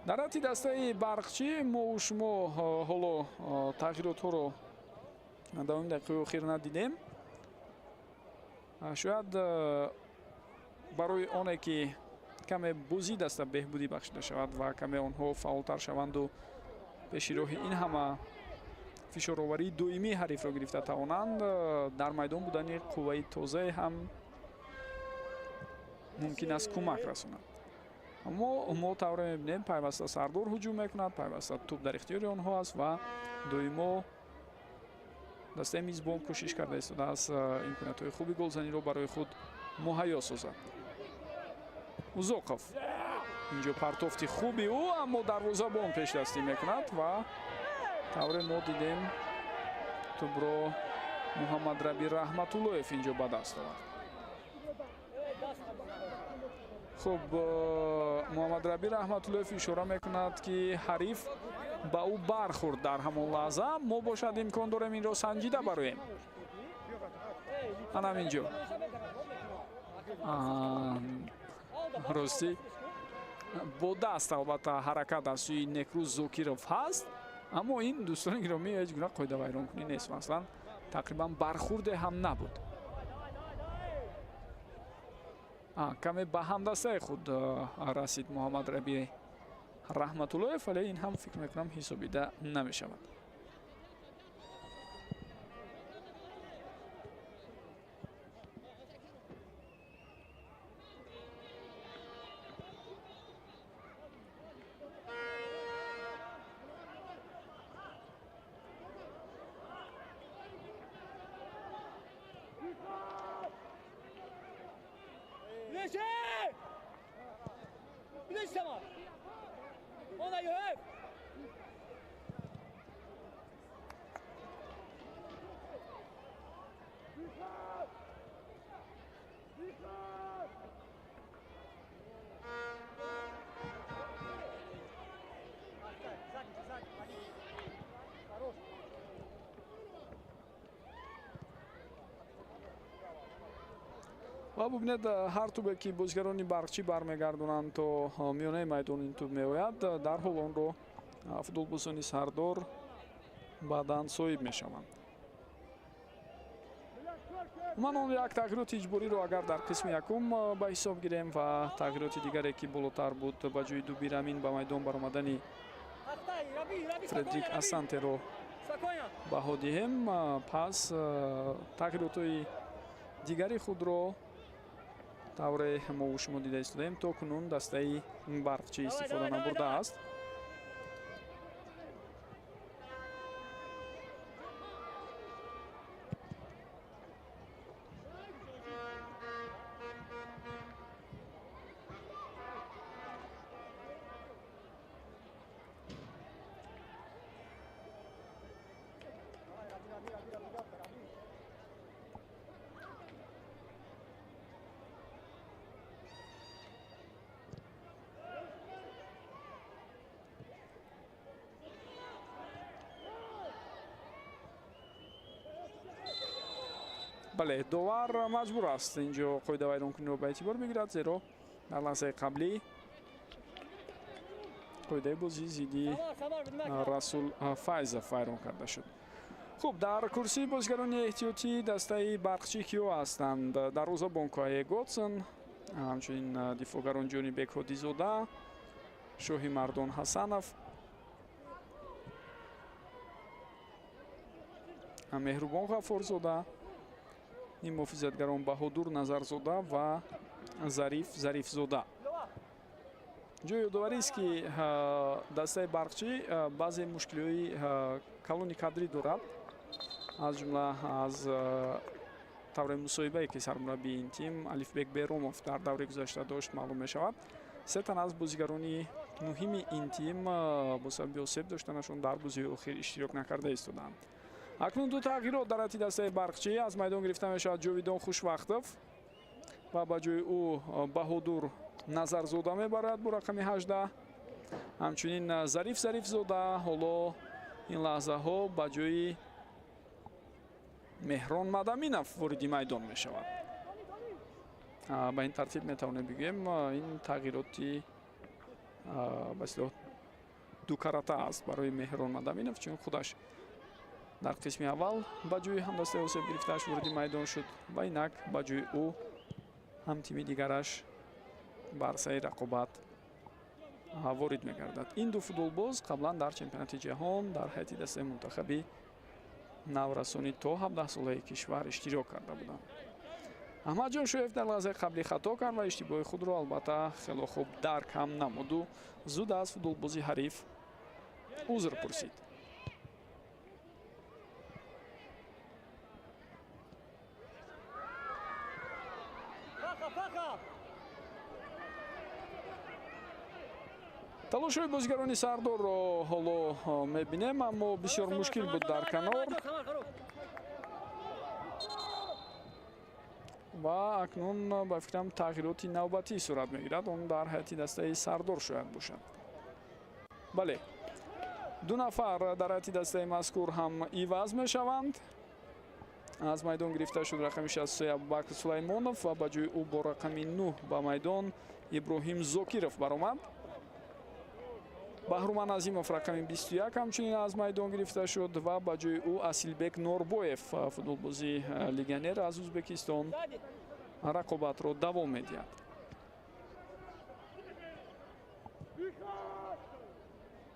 Дар ҳайати дастаи Барқчӣ мо шумо ҳоло тағйиротҳоро давоми дақиқаи охир надидем. Шояд барои оне, ки каме бозӣ даста беҳбудӣ бахшида шавад ва каме онҳо фаъолтар шаванду пеши роҳи ин ҳама фишороварии доимии ҳарифро гирифта тавонанд, дар майдон будани қувваи тозае ҳам мумкин аст кӯмак расонад. Аммо мо тавре мебинем, пайваста Сардор ҳуҷум мекунад, пайваста тӯб дар ихтиёри онҳо аст ва доимо дастаи мизбон кӯшиш карда истодааст имкониятҳои хуби голзаниро барои худ муҳайё созад. Узоқов инҷо партофти хуби ӯ, аммо дарвозабон пешдастӣ мекунад ва тавре мо дидем тӯбро Муҳаммадраби Раҳматуллоев инҷо ба даст овард. Хуб, Муҳаммадраби Раҳматуллоев ишора мекунад, ки ҳариф ба ӯ бархӯрд дар ҳамон лаҳза. Мо бошад имкон дорем инро санҷида бароем. Анам инҷо ростӣ бо даст албатта ҳаракат аз сӯи Некрӯз Зокиров ҳаст, аммо ин дӯстони гиромӣ ҳеҷ гуна қоидавайронкунӣ нест, аслан тақрибан бархӯрде ҳам набуд. Каме ба ҳамдастаи худ расид Муҳаммадраби Раҳматуллоев, вале ин ҳам фикр мекунам ҳисобида намешавад. Ва бубинед, ҳар тӯбе ки бозигарони барқчӣ бармегардонанд то миёнаи майдон ин тӯб меояд, дарҳол онро футболбозони Сардор баъдан соҳиб мешаванд. Умуман он як тағйироти иҷбориро агар дар қисми якум ба ҳисоб гирем ва тағйироти дигаре ки болотар буд ба ҷои Дубирамин ба майдон баромадани Фредрик Асантеро баҳо диҳем, пас тағйиротҳои дигари худро тавре мо шумо дида истодаем, то кунун дастаи барқчӣ истифода набурдааст. Бале, довар маҷбур аст инҷо қоидавайронкуниро ба эътибор бигирад, зеро дар лаҳзаи қаблӣ қоидаи бозӣ зидди Расул Файзов вайрон карда шуд. Хуб, дар курсии бозигарони эҳтиётӣ дастаи барқчӣ киё ҳастанд? Дарвозабон Коҳе Готсон, ҳамчунин дифоъгарон Ҷонибек Ҳодизода, Шоҳи Мардон Ҳасанов, Меҳрубон Ғаффорзода, муҳофизатгарон Баҳодур Назарзода ва Зариф Зарифзода. Ҷои ёдоварист, ки дастаи барқчӣ баъзе мушкилиҳои калони кадрӣ дорад, аз ҷумла аз тавре мусоҳибае ки сармураббии ин тим Алифбек Беромов дар даври гузашта дошт маълум мешавад. Се тан аз бозигарони муҳими ин тим бо сабаби осеб доштанашон дар бозиҳои охир иштирок накарда истодаанд. Акнун ду тағйирот дар ҳайати дастаи барқчӣ. Аз майдон гирифта мешавад Ҷовидон Хушвақтов ва ба ҷои ӯ Баҳодур Назарзода мебарад бо рақами 18. Ҳамчунин Зариф Зарифзода ҳоло ин лаҳзаҳо ба ҷои Меҳрон Мадаминов вориди майдон мешавад. Ба ин тартиб метавонем бигӯем, ин тағйироти ба истилоҳ дукарата аст барои Меҳрон Мадаминов, чун худаш дар қисми аввал ба ҷои ҳамдастаи осеб гирифтааш вориди майдон шуд ва инак ба ҷои ӯ ҳамтими дигараш ба арсаи рақобат ворид мегардад. Ин ду футболбоз қаблан дар чемпионати ҷаҳон дар ҳайати дастаи мунтахаби наврасонӣ то 17 солаи кишвар иштирок карда буданд. Аҳмадҷон Шоев дар лаҳзаи қаблӣ хато кард ва иштибоҳи худро албатта хело хуб дарк ҳам намуду зуд аз футболбози ҳариф узр пурсид. Талошҳои бозигарони Сардорро ҳоло мебинем, аммо бисёр мушкил буд дар канор. Ва акнун ба фикрам тағйироти навбатӣ сурат мегирад. Он дар ҳайати дастаи Сардор шояд бошад. Бале, ду нафар дар ҳайати дастаи мазкур ҳам иваз мешаванд. Аз майдон гирифта шуд рақами 63 Абубакр Сулаймонов ва ба ҷои ӯ бо рақами 9 ба майдон Иброҳим Зокиров баромад. Баҳруман Азимов рақами 21 ҳамчунин аз майдон гирифта шуд ва ба ҷои ӯ Асилбек Норбоев, футболбози легионер аз Ӯзбекистон, рақобатро давом медиҳад.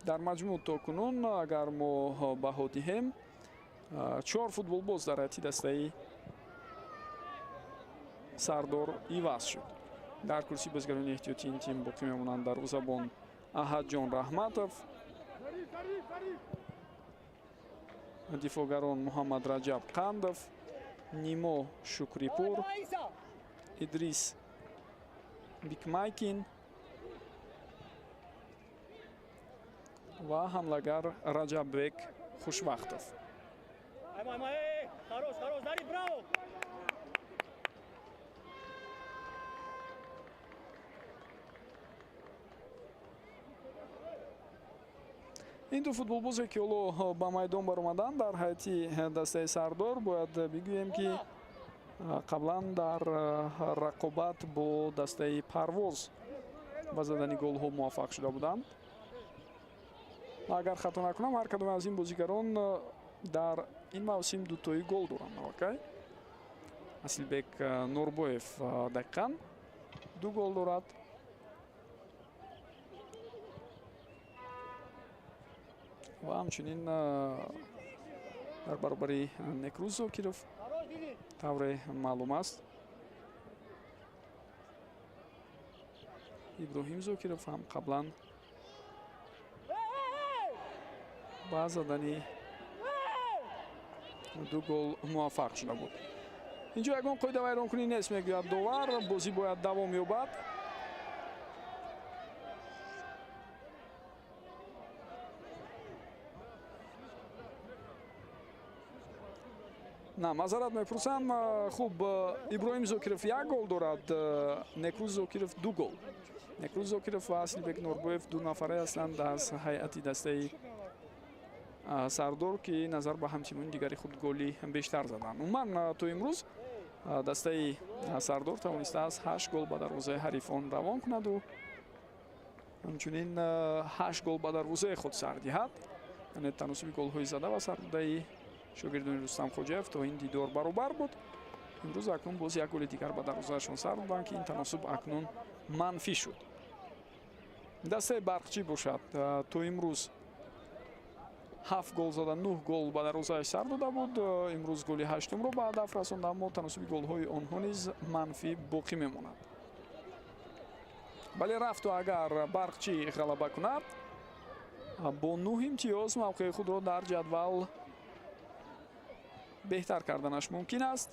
Дар маҷмӯъ то кунун агар мо баҳо диҳем, 4 футболбоз дар ҳайати дастаи Сардор иваз шуд. Дар курсии бозигарони эҳтиётии ин тим боқӣ мемонанд дарвозабон Аҳадҷон Раҳматов, дифоъгарон Муҳаммад Раҷаб Қандов, Нимо Шукрипур, Идрис Бикмайкин ва ҳамлагар Раҷаббек Хушвақтов. Ин ду футболбозе ки ҳоло ба майдон баромаданд дар ҳайати дастаи Сардор, бояд бигӯем ки қаблан дар рақобат бо дастаи Парвоз ба задани голҳо муваффақ шуда буданд. Агар хато накунам, ҳар кадоме аз ин бозигарон дар ин мавсим дутои гол доранд. Навакай Асилбек Норбоев дақиқан 2 гол дорад. Ва ҳамчунин дар баробари Некрӯз Зокиров тавре маълум аст, Иброҳим Зокиров ҳам қаблан ба задани 2 гол муваффақ шуда буд. Инҷо ягон қоида вайронкунӣ нест, мегӯяд довар. Бозӣ бояд давом ёбад. На, мазарат мепурсам. Хуб, Иброҳим Зокиров 1 гол дорад, Некрӯз Зокиров 2 гол. Некрӯз Зокиров ва Асилбек Норбоев ду нафаре ҳастанд аз ҳайати дастаи Сардор, ки назар ба ҳамтимони дигари худ голи бештар заданд. Умуман то имрӯз дастаи Сардор тавонистааст 8 гол ба дарвозаи ҳарифон равон кунаду ҳамчунин 8 гол ба дарвозаи худ сар диҳад. Яъне таносуби голҳои зада ва сардаи шогирдони Рустам Хоҷаев то ин дидор баробар буд. Имрӯз акнун боз як голи дигар ба дарвозаашон сар доданд, ки ин таносуб акнун манфӣ шуд. Дастаи Барқчӣ бошад то имрӯз 7 гол зада, 9 гол ба дарвозааш сар дода буд. Имрӯз голи 8-умро ба ҳадаф расонд, аммо таносуби голҳои онҳо низ манфӣ боқӣ мемонад. Бале, рафту агар Барқчӣ ғалаба кунад, бо 9 имтиёз мавқеи худро дар ҷадвал беҳтар карданаш мумкин аст.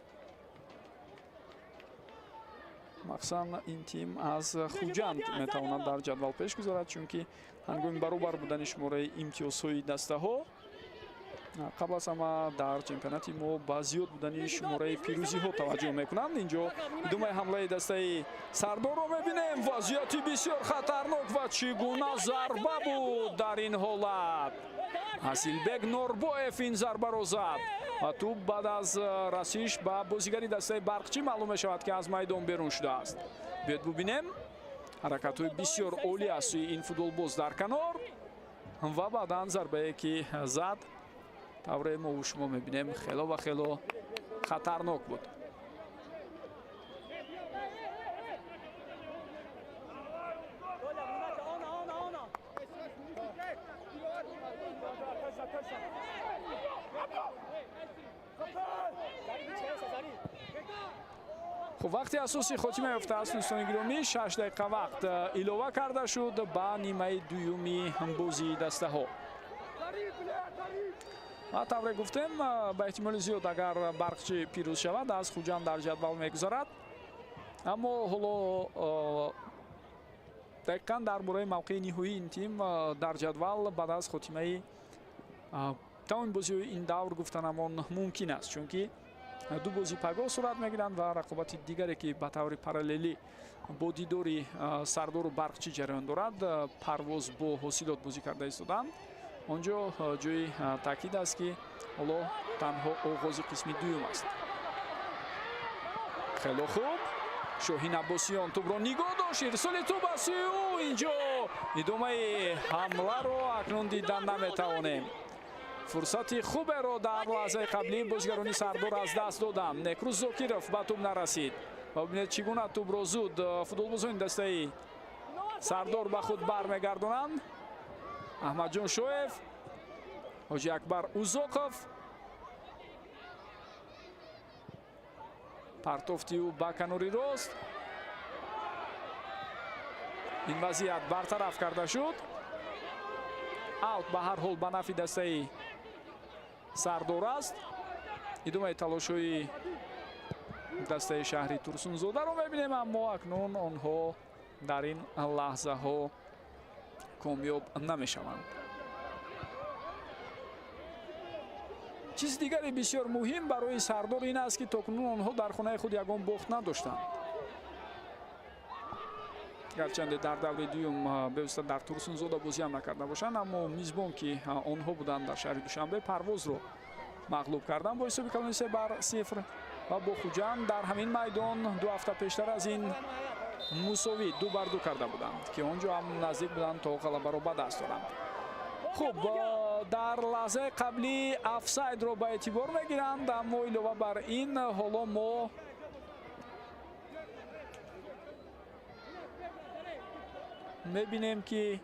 Махсусан ин тим аз Хуҷанд метавонад дар ҷадвал пеш гузарад, чунки ҳангоми баробар будани шумораи имтиёзҳои дастаҳо қабл аз ҳама дар чемпионати мо ба зиёд будани шумораи пирӯзиҳо таваҷҷӯҳ мекунанд. Инҷо идомаи ҳамлаи дастаи Сардорро мебинем. Вазъияти бисёр хатарнок ва чӣ гуна зарба буд дар ин ҳолат. Асилбек Норбоев ин зарбаро зад ва тӯб баъд аз расиш ба бозигари дастаи Барқчӣ маълум мешавад, ки аз майдон берун шудааст. Биёед бубинем ҳаракатҳои бисёр олӣ аз сӯи ин футболбоз дар канор ва баъдан зарбае ки зад, тавре мо шумо мебинем, хело ва хело хатарнок буд. Хуб, вақти асосӣ хотима ёфтааст, дӯстони гиромӣ. 6 дақиқа вақт илова карда шуд ба нимаи дуюми бозии дастаҳо. Ва тавре гуфтем, ба эҳтимоли зиёд агар Барқчӣ пирӯз шавад, аз Хуҷанд дар ҷадвал мегузарад. Аммо ҳоло дақиқан дар бораи мавқеи ниҳоии ин тим дар ҷадвал баъд аз хотимаи тамоми бозиҳои ин давр гуфтанамон мумкин аст, чунки ду бозӣ пагоҳ сурат мегиранд ва рақобати дигаре, ки ба таври параллелӣ бо дидори Сардору Барқчӣ ҷараён дорад, Парвоз бо Ҳосилот бозӣ карда истоданд. Он ҷо ҷои таъкид аст, ки ҳоло танҳо оғози қисми дуюм аст. Хело хуб, Шоҳин Аббосиён тӯбро нигоҳ дошт, ирсоли тӯб аз сӯи ӯ. Инҷо идомаи ҳамларо акнун дидан наметавонем. Фурсати хуберо дар лаҳзаи қаблӣ бозигарони Сардор аз даст доданд. Некрӯз Зокиров ба тӯб нарасид ва бибинед, чӣ гуна тӯбро зуд футболбозони дастаи Сардор ба худ бармегардонанд. Аҳмадҷон Шоев, Ҳоҷи Акбар Узоқов, партофти ӯ ба канори рост. Ин вазъият бартараф карда шуд. Аут ба ҳар ҳол ба нафъи дастаи Сардор аст. Идомаи талошҳои дастаи шаҳри Турсунзодаро мебинем, аммо акнун онҳо дар ин лаҳзаҳо комёб намешаванд. Чизи дигари бисёр муҳим барои Сардор ин аст, ки то кунун онҳо дар хонаи худ ягон бохт надоштанд. Гарчанде дар даври дуюм бевосита дар Турсунзода бозиам накарда бошанд, аммо мизбон, ки онҳо буданд дар шаҳри Душанбе, Парвозро мағлуб карданд бо ҳисоби калони 3-0 ва бо Хуҷанд дар ҳамин майдон 2 ҳафта пештар аз ин мусовӣ 2-2 карда буданд, ки он ҷо ҳам наздик буданд то ғалабаро ба даст оранд. Хуб, дар лаҳзаи қаблӣ офсайдро ба эътибор мегиранд, аммо илова бар ин ҳоло мо мебинем, ки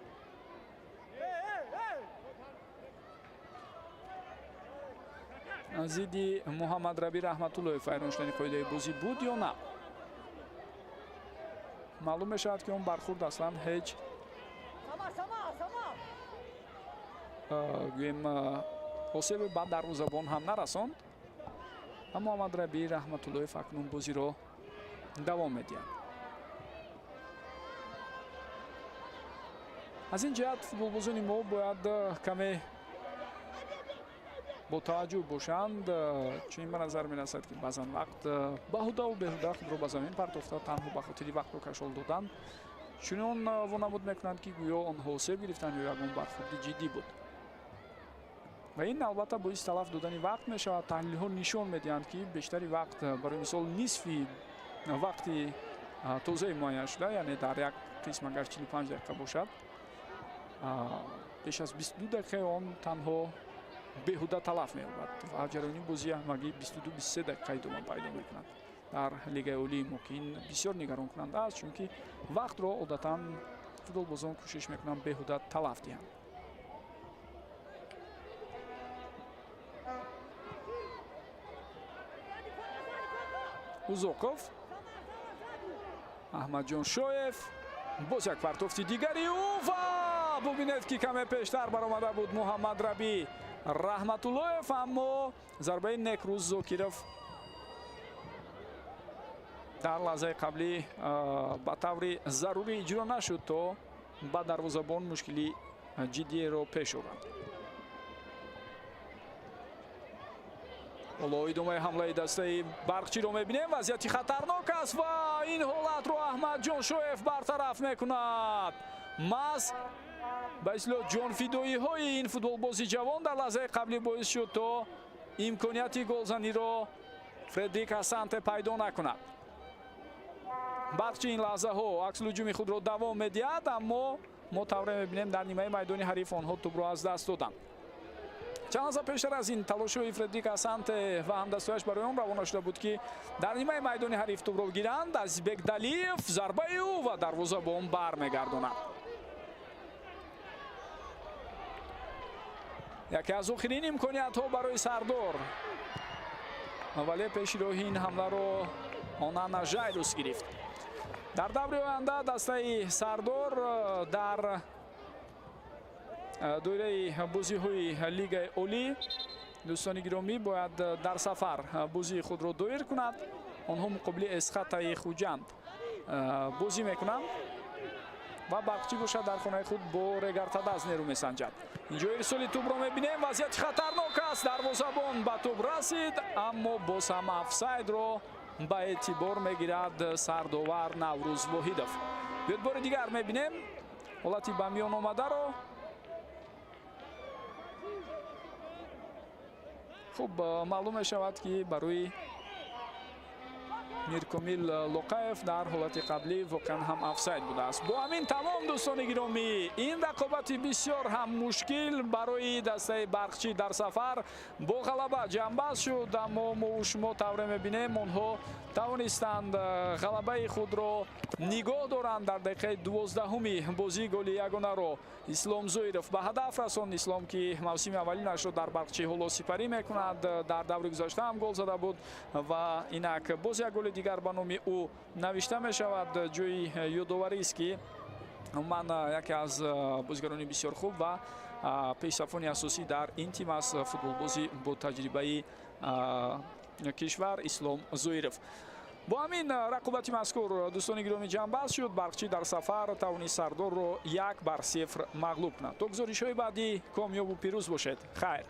зидди Муҳаммадраби Раҳматуллоев вайрон шудани қоидаи бозӣ буд ё на. Маълум мешавад, ки он бархурд аслан ҳеҷ гӯем осебе ба дарвозабон ҳам нарасонд ва Муҳаммадраби Раҳматуллоев акнун бозиро давом медиҳад. Аз ин ҷиҳат футболбозони мо бояд каме бо таваҷҷӯҳ бошанд, чунин ба назар мерасад, ки баъзан вақт баҳудаву беҳуда худро ба замин партофта, танҳо ба хотири вақтро кашол додан чунон вонамуд мекунанд, ки гӯё онҳо осеб гирифтанд ё ягон бархурди ҷиддӣ буд. Ва ин албатта боиси талаф додани вақт мешавад. Таҳлилҳо нишон медиҳанд, ки бештари вақт, барои мисол, нисфи вақти тозаи муайяншуда, яъне дар як қисм агар 45 дақиқа бошад, беш аз 22 дақиқаи он танҳо беҳуда талаф меёбад ва ҷараёни бозӣ ҳамагӣ 22-23 дақиқа идома пайдо мекунад дар Лигаи Олии мо, ки ин бисёр нигаронкунанда аст, чунки вақтро одатан футболбозон кӯшиш мекунанд беҳуда талаф диҳанд. Узоқов, Аҳмадҷон Шоев, боз як партофти дигари ӯ ва бубинед, ки каме пештар баромада буд Муҳаммадраби Раҳматуллоев, аммо зарбаи Некрӯз Зокиров дар лаҳзаи қаблӣ ба таври зарурӣ иҷро нашуд, то ба дарвозабон мушкили ҷиддиеро пеш орад. Ҳоло идомаи ҳамлаи дастаи Барқчиро мебинем. Вазъияти хатарнок аст ва ин ҳолатро Аҳмадҷон Шоев бартараф мекунад. Маҳз ба истилоҳ ҷонфидоиҳои ин футболбози ҷавон дар лаҳзаи қаблӣ боис шуд, то имконияти голзаниро Фредрик Асанте пайдо накунад. Барқчи ин лаҳзаҳо аксулҳуҷуми худро давом медиҳад, аммо мо тавре мебинем, дар нимаи майдони ҳариф онҳо тӯбро аз даст доданд. Чанд лаҳза пештар аз ин талошҳои Фредрик Асанте ва ҳамдастояш барои он равона шуда буд, ки дар нимаи майдони ҳариф тӯбро гиранд. Азизбек Далиев, зарбаи ӯ ва дарвозабон бармегардонад. Яке аз охирин имкониятҳо барои Сардор, вале пеши роҳи ин ҳамларо Онана Жайрус гирифт. Дар даври оянда дастаи Сардор дар доираи бозиҳои Лигаи Олӣ, дӯстони гиромӣ, бояд дар сафар бозии худро доир кунад. Онҳо муқобили Эсхатаи Хуҷанд бозӣ мекунанд ва Барқчӣ бошад дар хонаи худ бо Регартадаз нерӯ месанҷад. Инҷо ирсоли тӯбро мебинем, вазъияти хатарнок аст. Дарвозабон ба тӯб расид, аммо боз ҳам офсайдро ба эътибор мегирад сардовар Наврӯз Воҳидов. Биёд бори дигар мебинем ҳолати ба миён омадаро. Хуб, маълум мешавад, ки барои Миркомил Лоқаев дар ҳолати қаблӣ воқеан ҳам офсайд будааст. Бо ҳамин тамом, дӯстони гиромӣ, ин рақобати бисёр ҳам мушкил барои дастаи Барқчӣ дар сафар бо ғалаба ҷамъбаст шуд, аммо мо шумо тавре мебинем, онҳо тавонистанд ғалабаи худро нигоҳ доранд. Дар дақиқаи 12-уми бозӣ голи ягонаро Ислом Зоиров ба ҳадаф расонд. Ислом, ки мавсими аввалинашро дар Барқчӣ ҳоло сипарӣ мекунад, дар даври гузашта ҳам гол зада буд ва инак боз як голи дигар ба номи ӯ навишта мешавад. Ҷои ёдоварист, ки ман яке аз бозигарони бисёр хуб ва пешсафони асосӣ дар ин тим аст, футболбози бо таҷрибаи кишвар Ислом Зоиров. Бо ҳамин рақобати мазкур, дӯстони гиромӣ, ҷамъбаст шуд. Барқчӣ дар сафар тавонист Сардорро 1-0 мағлуб кунад. То гузоришҳои баъдӣ комёбу пирӯз бошед. Хайр.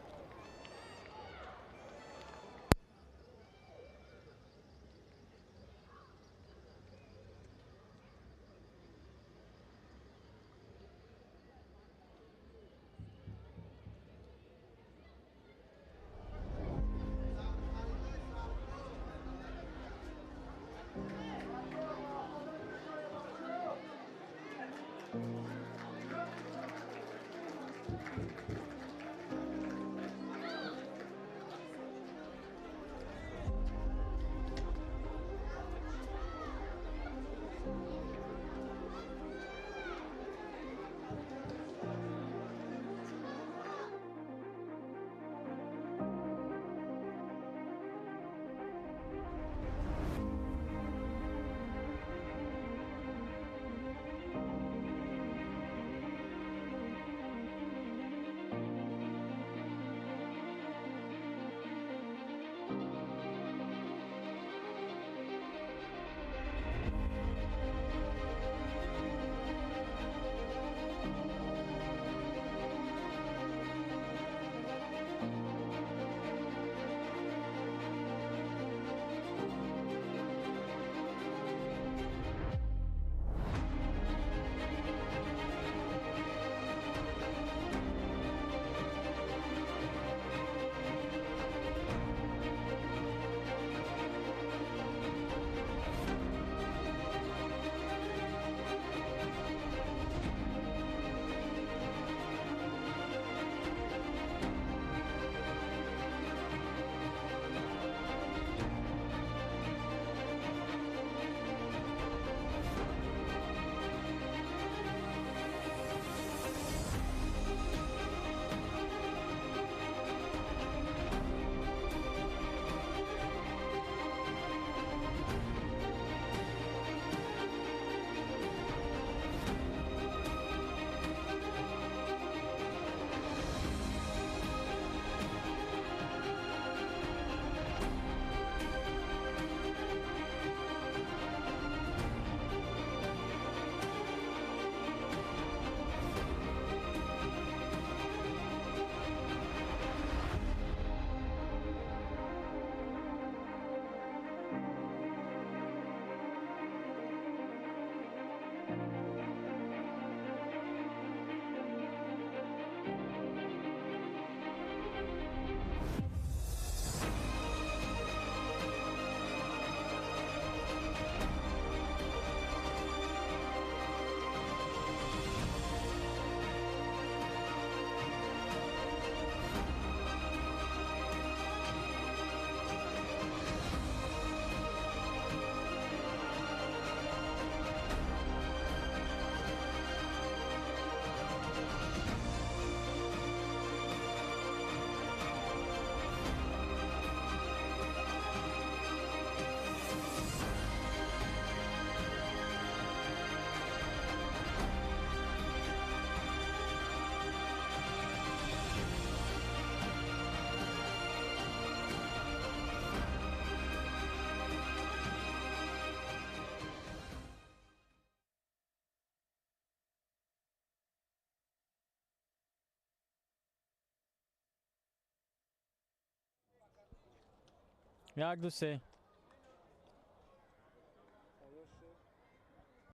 1, 2, 3.